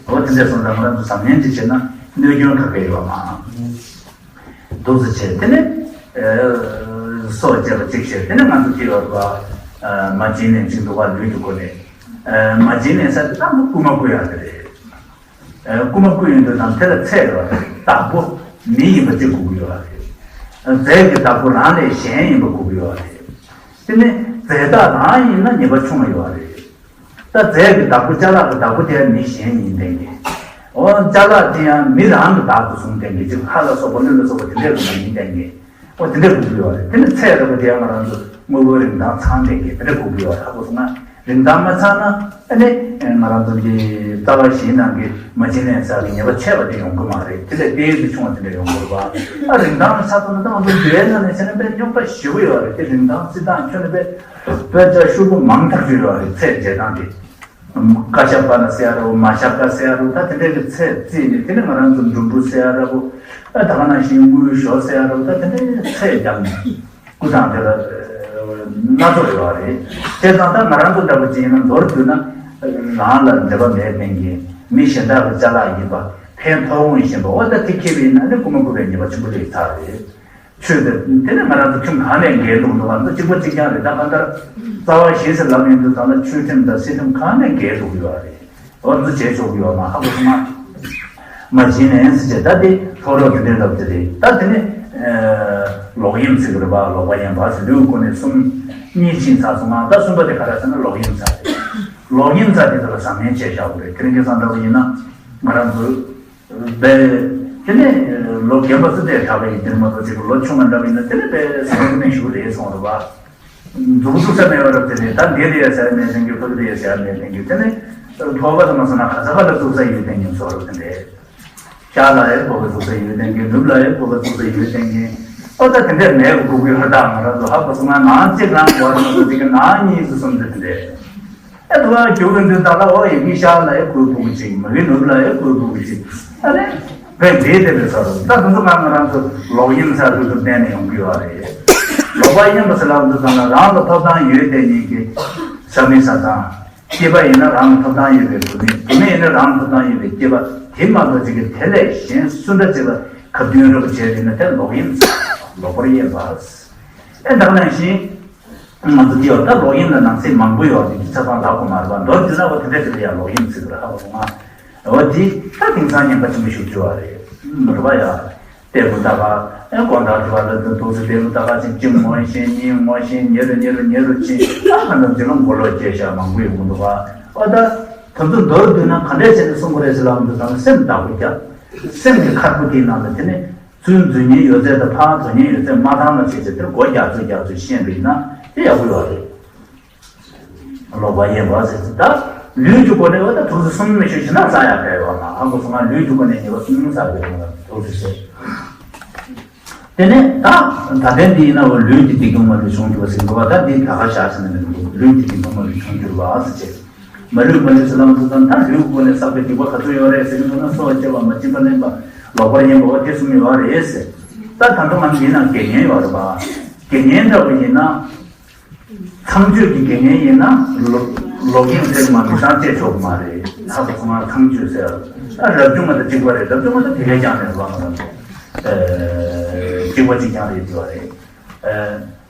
འོ་དེ་འདྲས་སོང་ཙང་ང་རང་ཚོ་བཟང་ངན་གཅིག་བྱས་ན་གནོད་སྐྱོན་ག་གེ་ཡོད་མ། དུག་ཟེར་བྱས་དེ་ནི་སྲོག་བཅད་པ་གཅིག་བྱས། དེ་ནི་ང་ཚོ་ཅི་ཡོད་རེད་པ། མ་བྱིན་ལེན་གཅིག་འདུག་ག་ལུས་ཀྱི་སྒོ་ནས། མ་བྱིན་ལེན་ཟེར་དེ་ད་རྐུ་མ་རྐུ་ཡག་དེ་རེད། ཨ། རྐུ་མ་རྐུ་ཡོང་དུས་དང་དེ་ལ་ཚད་ཡོད་རེད། བདག་པོ་མི་ཡིན་པ་གཅིག་དགོས་ཀྱི་ཡོད་རེད། རྫས་ཀྱི་བདག་པོ་རང་ལས་གཞན་ཡིན་པ་དགོས་ཀྱི་ཡོད་རེད། དེ་ནི་རྫས་བདག་རང་ཡིན་ན་ཉེས་པ་ཆུང་བ་ཡོད་རེད། ད་རྫས་ཀྱི་བདག་པོ་ཅ་ལག་གི་བདག་པོ་དེ་མི་གཞན་ཡིན་བསྟན་གྱི། འོ་ཅ་ལག་དེ་ཡང་མི་རང་གི་བདག་ཏུ་བཟུང་བསྟན་གྱི། ཅིག་ཁ་ལ་སོགས་པ་ཀླུ་ལ་སོགས་པ་དེ་འདྲས་ཀྱི་མ་ཡིན་བསྟན་གྱི། ཨོ་དེ་འདྲ་དགོས་ཀྱི་ཡོད་རེད། དེ་ནི་ཚད་རེད་པ། དེ་ཡང་ང་རང་ཚོ་དངོས་པོའི་རིན་ཐང་ཚང་མེད་ཀྱི་དེ་འདྲ་དགོས་ཀྱི་ཡོད་རེད། ཧ་གོ་སོང་ང་། རིན་ཐང་མ་ཚང་ན་ཨ་ནི་ང་རང་ཚོ་གི་རྩ་བ་བཞིའི་ནང་གི་མ་བྱིན་ལེན་ཚར་གྱི་ཉེས་པ་ཆད་པ་དེ་ཡོང་གི་མ་རེད། དེ་ལས་དེའི་ཚེ་ཆུང་བ་དེ་འདྲ་ཡོང་གི་རེད་པ། ཨ་རིན་ཐང་ཆགས་སོང་ན་ད་ང་ཚོ་འདི་བའི་ནང་ནས་བྱས་ན་དཔེ་རྙོག་དྲ་ཞེ་པོ་ཡོད་རེད། དེ་རིན་ཐང་སྤྱི་བཏང་ཁྱོན་ནས་དཔེ་དཔེ་ཆ་ཤོག་བུ་མང་ཐག་ཆོད་ཡོད་རེད། ཚད་འཇལ་སྟངས་དེ། ཀ་ཤ་པ་ན་ཟེར་ཡ་རོ། མ་ཤ་ཀ་ཟེར་ཡ་རོ། ད་དེ་འདྲའི་གི་ཚད་བརྩིས་ནས། དེ་ནས་ང་རང་ཚོ་འབྲུམ་བུ་ཟེར་ཡ་ར་བོ། ཨ་ད་ག་ནང་བཞིན་དངུལ་ཞོ་ཟེར་ཡ་ར་བོ། ད་དེ་འདྲའི་ཚད་བརྒྱབ་ནས་སྐུ་ཐང་དེ་ལ་སྣ་ཚོགས་ཡོད་རེད། བྱས་ཙང་ད་ང་རང་ཚོ་འདྲ་པོ་ཅིག་ཡིན་ན། མདོར་བསྡུས་ན་རང་ལ་འབྲེལ་བ་མེད་མཁན་གྱི་མི་གཞན་དག་གི་ཅ་ལག་ཡིན་པ། ཕན་ཐོགས་མངོན་བཞིན་པ། འོ་ད་དེ་ཁེལ་བ་ཡིན་ན་ནི་རྐུ་མ་རྐུ་བའི་ཉེས་པ་ཆེན་པོ་སླེབས་ཚར་རེད། ཆོས་དེ་དེ་ནི་ང་རང་ཚོ་ཁྱིམ་གང་ནས་འགལ་འདུག་འདུག་བ། འདི་གཅིག་པ་གཅིག་རྐྱང་རེད། ད་གང་ལྟར་རྩ་བ་བཞི་ཟེར་ལབ་ཡོང་དུས་ཙམ་ལ་ཆོས་ཁྲིམས་དང་སྲིད་ཁྲིམས་གང་ནས་འགལ་འདུག་ཡོད་རེད། འོ་འདི་བྱས་ཆོག་གི་ཡོད་མ། ཧ་གོ་སོང་ང་། མ་བྱིན་ལེན་ཟེར་བྱས། ད་དེ་ཕོ་རོག་དེ་འདྲའི་ལབ་དེ་རེད། ད་དེ་ནི་ལོག་གཡེམ་ཟེར་གི་རེད་པ། ལོག་པ་གཡེམ་པ་ཟེར། ལུས་སྒོ་ནས་གསུམ་གཉིས་ཕྱིན་ཚར་སོང་ང་། ད་གསུམ་པ་དེ་ག་རེ་ཟེར་ན་ལོག་གཡེམ་ཟེར་རེད། ལོག་གཡེམ་ཟེར་དེ་ཚོ་ལ་བཟང་ངན་བྱས་བཞག་དགོས་རེད། དེ་རིང་ཁ་སང་འདྲ་པོ་ཡིན་ན་ང་རང་ཚོ་བས། དེ་ནས་ལོ་རྒན་པ་ཚོ་དེ་གྲྭ་པ་ཡིན་དེ་མ་གཏོགས་ཅིག་ལོ་ཆུང་བ་འདྲ་བ་ཡིན་ན་དེ་ནས་བས་སེམས་ཁོ་ནས་ཞུགས་རེད་སོང་རེད་པ། མཛུབ་ཚུགས་ས་མེད་པ་རབ་དེ་ནས་ད་འདི་རེད་ཟེར་མེད་དེང་གི། ཕ་གི་རེད་ཟེར་མེད་དེང་གི། དེ་ནས་ཕོ་བ་དང་མ་སོང་ན་ག་ས་ག་ལ་བཙུགས་ས་ཡོད་དེང་གི་སོ་རབ་དེ་འདྲས། ཤ་ལ་ཡང་ཕོ་བ་བཙུགས་ས་ཡོད་དེང་གི། ནུབ་ལ་ཡང་ཕོ་བ་བཙུགས་ས་ཡོད་དེང་གི། ཨོ་ད་དེ་འདྲས་མེད་གི་གུ་གུའི་ཧ་ད་ང་རང་ཚོ་ཧ་གོ་སོང་ང་། ནང་གཅིག་རང་གོ་རང་ཚོ་གཅིག་གི་ནང་གཉིས་སུ་གསུམ་དེ་དེ་འདྲས། ཨེ་དུ་བ་རྒྱུག་གི་འདུག་ད་ལ། འོ་ཡི་གེ་ཤ་ལ་ཡི་གོས་ཕུག་གི་ཅིག་མ་གི་ནུབ་ལ་ཡི་གོས་ཕུག་གི་ཅིག་ཨ་ནི་བས་འདྲེས་བསྡད་པའི་ས་རུ། ད་དུ་ཚོ་གང་ང་རང་ཚོ་ལོག་གཡེམ་ས་རུ་ཚུར་བསྟན་ནས་ཡོང་གི་ཡོད་རེད། ལོག་པ་གཡེམ་པ་ཟེར་ལབ་འདུག་ཙང་ལ་རང་ལ་ཐོབ་ཐང་ཡོད་དེ་ཉིད་ཀྱི་ས་མི་ས་དང་། སྐྱེས་པ་ཡིན་ན་རང་ལ་ཐོབ་ཐང་ཡོད་པའི་བུད་མེད། བུད་མེད་ཡིན་ན་རང་ལ་ཐོབ་ཐང་ཡོད་པའི་སྐྱེས་པ། དེ་མ་གཏོགས་ཅིག་གི་དེ་ལས་གཞན་སུ་འདྲ་ཅིག་ལ་ཁ་བསྟུན་རོགས་བྱས་ཡིན་ན་དེ་ལོག་གཡེམ་ཟེར། ལོག་པར་གཡེམ་པ། ཨེ་ད་ག་ནང་བཞིན། ང་ཚོ་འདི་ཡོད་ད་ལོག་གཡེམ་ལ་ནང་གསེས་མང་པོ་ཡོད་དེ་ཆ་ཚང་ལབ་དགོས་མ་རེད་པ། མདོར་བསྡུས་ན་འོ་དེ་འདྲ་ཞིག་ལ་ཡང་ལོག་གཡེམ་ཟེར་གི་རེད། ཧ་གོ་སོང་ང་། འོ་དེ་ད་དེང་སང་ཉེན་ཁ་ཆེན་པོ་ཞིག་གྱུར་བ་རེད། མ་རེད་པ་ཡ། ལྟད་མོ་ལྟ་ག་ཨེ་དགོང་དག་དེ་བ་ལ་དུ་དུ་སུ་ལྟད་མོ་ལྟ་ག་ཅིག་གཅིག་ངོ་ཤེས་གཉིས་ངོ་ཤེས་ཉེ་རུ་ཉེ་རུ་ཉེ་རུ་ཕྱིན། ཨ་ཧ་ནམ་ཅི་ལ་མགོ་ལོག་སྐྱེ་ཤ་མང་པོ་ཡོང་གི་འདུག་ག་ཨོ་ད་དུ་ཚོ་མདོར་བསྡུས་ན་ག་འདྲས་བྱས་ནས་གསུང་གི་རེད་ཟེར་ལབ་འདུག་ཙང་སེམས་བདག་པོ་རྒྱབ། སེམས་ཀྱི་ཁར་པོ་དེའི་ནང་ལ་དེ་ནས། ཚུར་འཛུལ་ཉེན་ཡོད་ཚད་དང་ཕར་འཛུལ་ཉེན་ཡོད་ཚད་མ་བཏང་ན་བྱས་ཚེ་དེར་སྒོ་རྒྱག་ཚུལ་རྒྱག་ཚུལ་ཤེས་པ་ཡིན་ན་དེ་ཡག་པོ་ཡོད་རེད། ལོག་པ་གཡེམ་པ་ཟེར་ཚེ་ད་ལུས་ཀྱི་སྒོ་ནས་འོ་ད་དུས་ཚོད་གསུམ་མི་ཤོད་ཕྱིན་ན་ས་ཡག་ག་ཡོད་མ། ཧ་གོ་སོང་ང་། ལུས་ཀྱི་སྒོ་ནས་ཉེས་པ་གསུམ་བསགས་ཡོད་མ་དུས་ཚོད་ཟེར། དེ་ནས་ད་ད་ལྟའི་འདི་ཡིན་ན་འོ་ལུས་ཀྱི་སྡིག་ལྟུང་མ་ལུས་བྱུང་གྱུར་པ་ཟེར་འདུག་བ། ད་འདི་ད་ག་བཞག་ཟེར་ན་མི་འདུག་ལུས་ཀྱི་སྡིག་ལྟུང་མ་ལུས་བྱུང་གྱུར་པ་ཟེར་བྱས། མ་ལུས་མ་ལུས་ཟེར་ལམ་དུ་དང་ད་ལུས་སྒོ་ནས་བསགས་པའི་སྡིག་པ་ག་ཚོད་ཡོད་རེད་ཟེར་གྱི་འདུག་ན། གསོ་བ་སྐྱེ་བ་མ་སྦྱིན་པ་ལེན་པ་ལོག་པར་གཡེམ་པ་བ་དེ་གསུམ་ཡོད་རེད་ཟེར། ད་ད་དུང་ང་ཚོ་ཡིན་ན་དགེ་བསྙེན་ཡོད་རེད་པ། དགེ་བསྙེན་འདྲ་བོ་ཡིན་ན། ཚངས་སྤྱོད་ཀྱི་དགེ་བསྙེན་ཡིན་ན་ལོག་ལོག་གཡེམ་ཟེར་མ་མི་ཚངས་སྤྱད་ཆོག་གི་མ་རེད། ད་དུང་ང་ཚངས་སྤྱོད་ཟེར། ད་རབ་བྱུང་མ་དང་གཅིག་པ་རེད། རབ་བྱུང་མ་དང་དེ་གས་ཀྱང་རེད་པ། ང་ཚོ་གཅིག་པ་གཅིག་རྐྱང་རེད་འདུག་བ་རེད།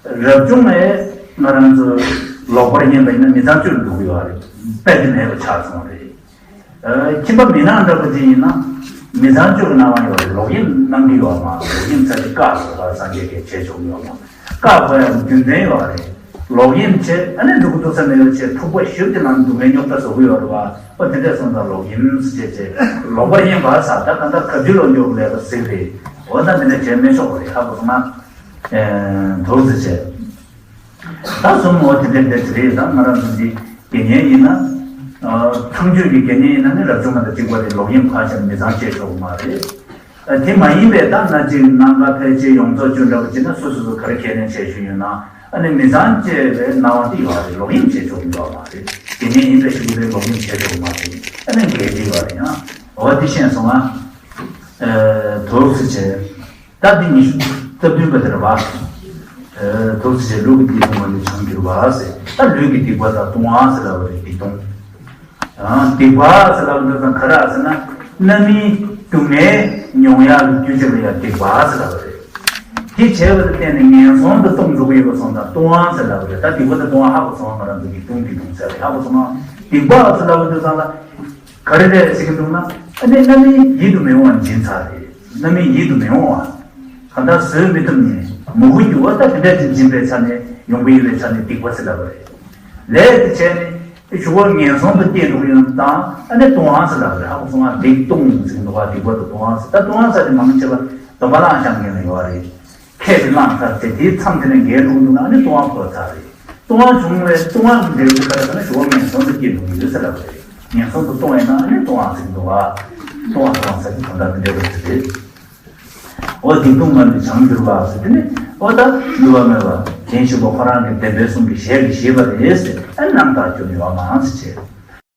རབ་བྱུང་ནས་ང་རང་ཚོ་ལོག་པར་གཡེམ་པ་ཡིན་ན་མི་ཚངས་སྤྱོད་འགྲོ་གི་ཡོད་རེད། དཔེ་དེ་མེད་པ་ཆགས་སོང་རེད། ཁྱིམ་པ་མི་ནག་འདྲ་པོ་ཅིག་ཡིན་ན་མི་ཚངས་སྤྱོད་ཀྱི་སྣང་བ་ཡོད་རེད། ལོག་གཡེམ་གནང་གི་ཡོད་མ། ལོག་གཡེམ་ཚ་གི་བཀག་དགོས་པ་སངས་རྒྱས་ཀྱིས་བྱས་ཆོག་གི་ཡོད་མ། བཀག་དགོས་ཡ་རྒྱུ་མཚན་ཡོད་རེད། ལོག་གཡེམ་བྱས་ཨ་ནི་འགྲོ་གི་འདུག་ས་མེད་པ་བྱས། འཁྲུག་པ་ཞེ་པོ་ཅིག་ལངས་འདུག་མེད་རྙོག་དྲ་བཟོ་གི་ཡོད་རེད་བ། ཨོ་དེ་འདྲས་སོང་ཙང་ལོག་གཡེམ་ཟེར་བྱས་ལོག་པར་གཡེམ་པ་ཟེར། ད་གང་ལྟར་གབ་ལྗིད་ལོག་འགྱོ་གི་ལས་ཀ་ཟིག་རེད། འོ་ད་འདི་འདྲ་བྱས་མི་ཆོག་པ་རེད། ཧ་གོ་སོང་ང་། ཨེ། དོགས་ཟེར་བྱས། ད་གསུམ་འོ་དེ་འདྲས་འདྲས་རེད། ད་ང་རང་ཚོ་འདི་དགེ་བསྙེན་ཡིན་ན། ཨ། ཚངས་སྤྱོད་ཀྱི་དགེ་བསྙེན་ཡིན་ན་ནི་རབ་བྱུང་མ་དང་གཅིག་པ་རེད། ལོག་གཡེམ་ཁ་ཤས་མི་ཚངས་སྤྱད་ཆོག་གི་མ་རེད། ཨ། དེ་མ་ཡིན་པའི་ད་ན་གཅིག་ནམ་མཁའ་ཕལ་ཆེར་ཡོངས་རྫོགས་བཅུ་འདྲ་པོ་ཅིག་ན་སོ་སོ་སོ་ག་རེ་ཁས་ལེན་བྱས་བཞིན་ཡོད་ན། ཨ་ནི་མི་ཚངས་སྤྱད་པའི་སྣང་བ་དེ་ཡོད་རེད། ལོག་གཡེམ་བྱས་ཆོག་གི་ཡོད་མ་རེད། དགེ་བསྙེན་ཡིན་པའི་ཕྱིར་དེ་ལོག་གཡེམ་བྱས་ཆོག་གི་མ་རེད། ཨ་ནི་འགལ་གྱི་ཡོད་རེད། ཡང་འོ་དེ་ཤེས་སོང་ང་། ཨ། དོགས་ཟེར་བྱས། ད་འདི་ཉི་ཤུ་རྩ་བདུན་པ་དེ་རེད་བ། ཨ། དོགས་ཟེར་བྱས། ལུས་ཀྱི་སྡིག་ལྟུང་མ་ལུས་བྱང་གྱུར་པ་ཟེར། ད་ལུས་ཀྱི་སྡིག་པ་དང་ལྟུང་བ་ཟེར་ལབ་པ་རེད། སྡིག་ལྟུང་། ཡང་སྡིག་པ་ཟེར་ལབ་འདི་དང་ག་རེ་ཟེར་ན། རྣམ་སྨིན་སྡུག་བསྔལ་མྱོང་ཡག་གི་རྒྱུ་ཅིག་ལ་ཡང་སྡིག་པ་ཟེར་ལབ་པ་རེད། དེ་བྱས་པ་དང་བརྟེན་ནས་ངན་སོང་དུ་ལྟུང་འགྲོ་གི་ཡོད་པ་སོང་ཙང་ལྟུང་བ་ཟེར་ལབ་པ་རེད། ད་སྡིག་པ་དང་ལྟུང་བ་ཧ་གོ་སོང་ང་། ང་རང་ཚོ་གི་སྡིག་ལྟུང་སྡིག་ལྟུང་ཟེར་བ་ཧ་གོ་སོང་ང་། སྡིག་པ་ཟེར་ལབ་འདི་ཙང་ལ། ག་རེ་རེད་ཟེར་གྱི་འདུག་ན། ཨ་ནི་རྣམ་སྨིན་ཡིད་དུ་མི་འོང་བ་འབྱིན་ཚར་རེད། རྣམ་སྨིན་ཡིད་དུ་མི་འོང་བ། གང་ལྟར་བཟོད་མི་ཐུབ་ནས་མོས་གུས་ཀྱི་འོ་ད་དེ་འདྲ་ཅིག་འབྱིན་པའི་ཆ་ནས་ཡོང་གི་ཡོད་པའི་ཆ་ནས་སྡིག་པ་ཟེར་ལབ་པ་རེད། ལས་དེ་བྱས་ནས་ཞུ་བ་ངན་སོང་དུ་སྐྱེས་འགྲོ་གི་ཡོད་དང་། ཨ་ནི་ལྟུང་བ་ཟེར་ལབ་པ་རེད། ཧ་གོ་སོང་ང་། སྡིག་ལྟུང་ཟེར་གྱི་འདུག་ག་སྡིག་པ་དང་ལྟུང་བ་ཟེར། ད་ལྟུང་བ་ཟེར་དེ་མང་ཆེ་བ་སྡོམ་པ་བླ་བྱམས་མཁན་ལ་ཡོད་རེད། ཁྱེད་ཀྱིས་བླངས་ཚར་ཚེ་དེའི་མཚམས་དེ་ནས་འགལ་འགྲོ་འདུག་ན་ནི་ལྟུང་བ་ཕོག་ཚར་རེད། ལྟུང་བ་བྱུང་བས་ལྟུང་བ་འདྲེན་དགོས་པ་ལ་ནི་ཞུ་བ་ངན་སོང་དུ་སྐྱེ་འགྲོ་གི་ཡོད་ཟེར་ལབ་པ་རེད། ངན་སོང་དུ་ལྟུང་བས་ན་ནི་ལྟུང་བ་ཟེར་གྱི་འདུག་བ། ལྟུང་བ་ལྟུང་བ་ཟེར་གྱི་དོན་དག་དེ་འདྲ་བ་ཟེར་རེད། འོ་སྡིག་ལྟུང་ངན་པས་བྱང་གྱུར་པ་ཟེར་དེ་ནི་འོ་ད་བསླུ་བ་མེད་པ་རྒན་གཞོན་པ་ཁོ་རང་གི་བདེན་པའི་གསུང་གི་ཞལ་གྱིས་བཞེས་པ་རེད་ཟེར་ཨ་རྣམ་དག་སྐྱོན་ཡོད་མང་ཟེར་བྱས།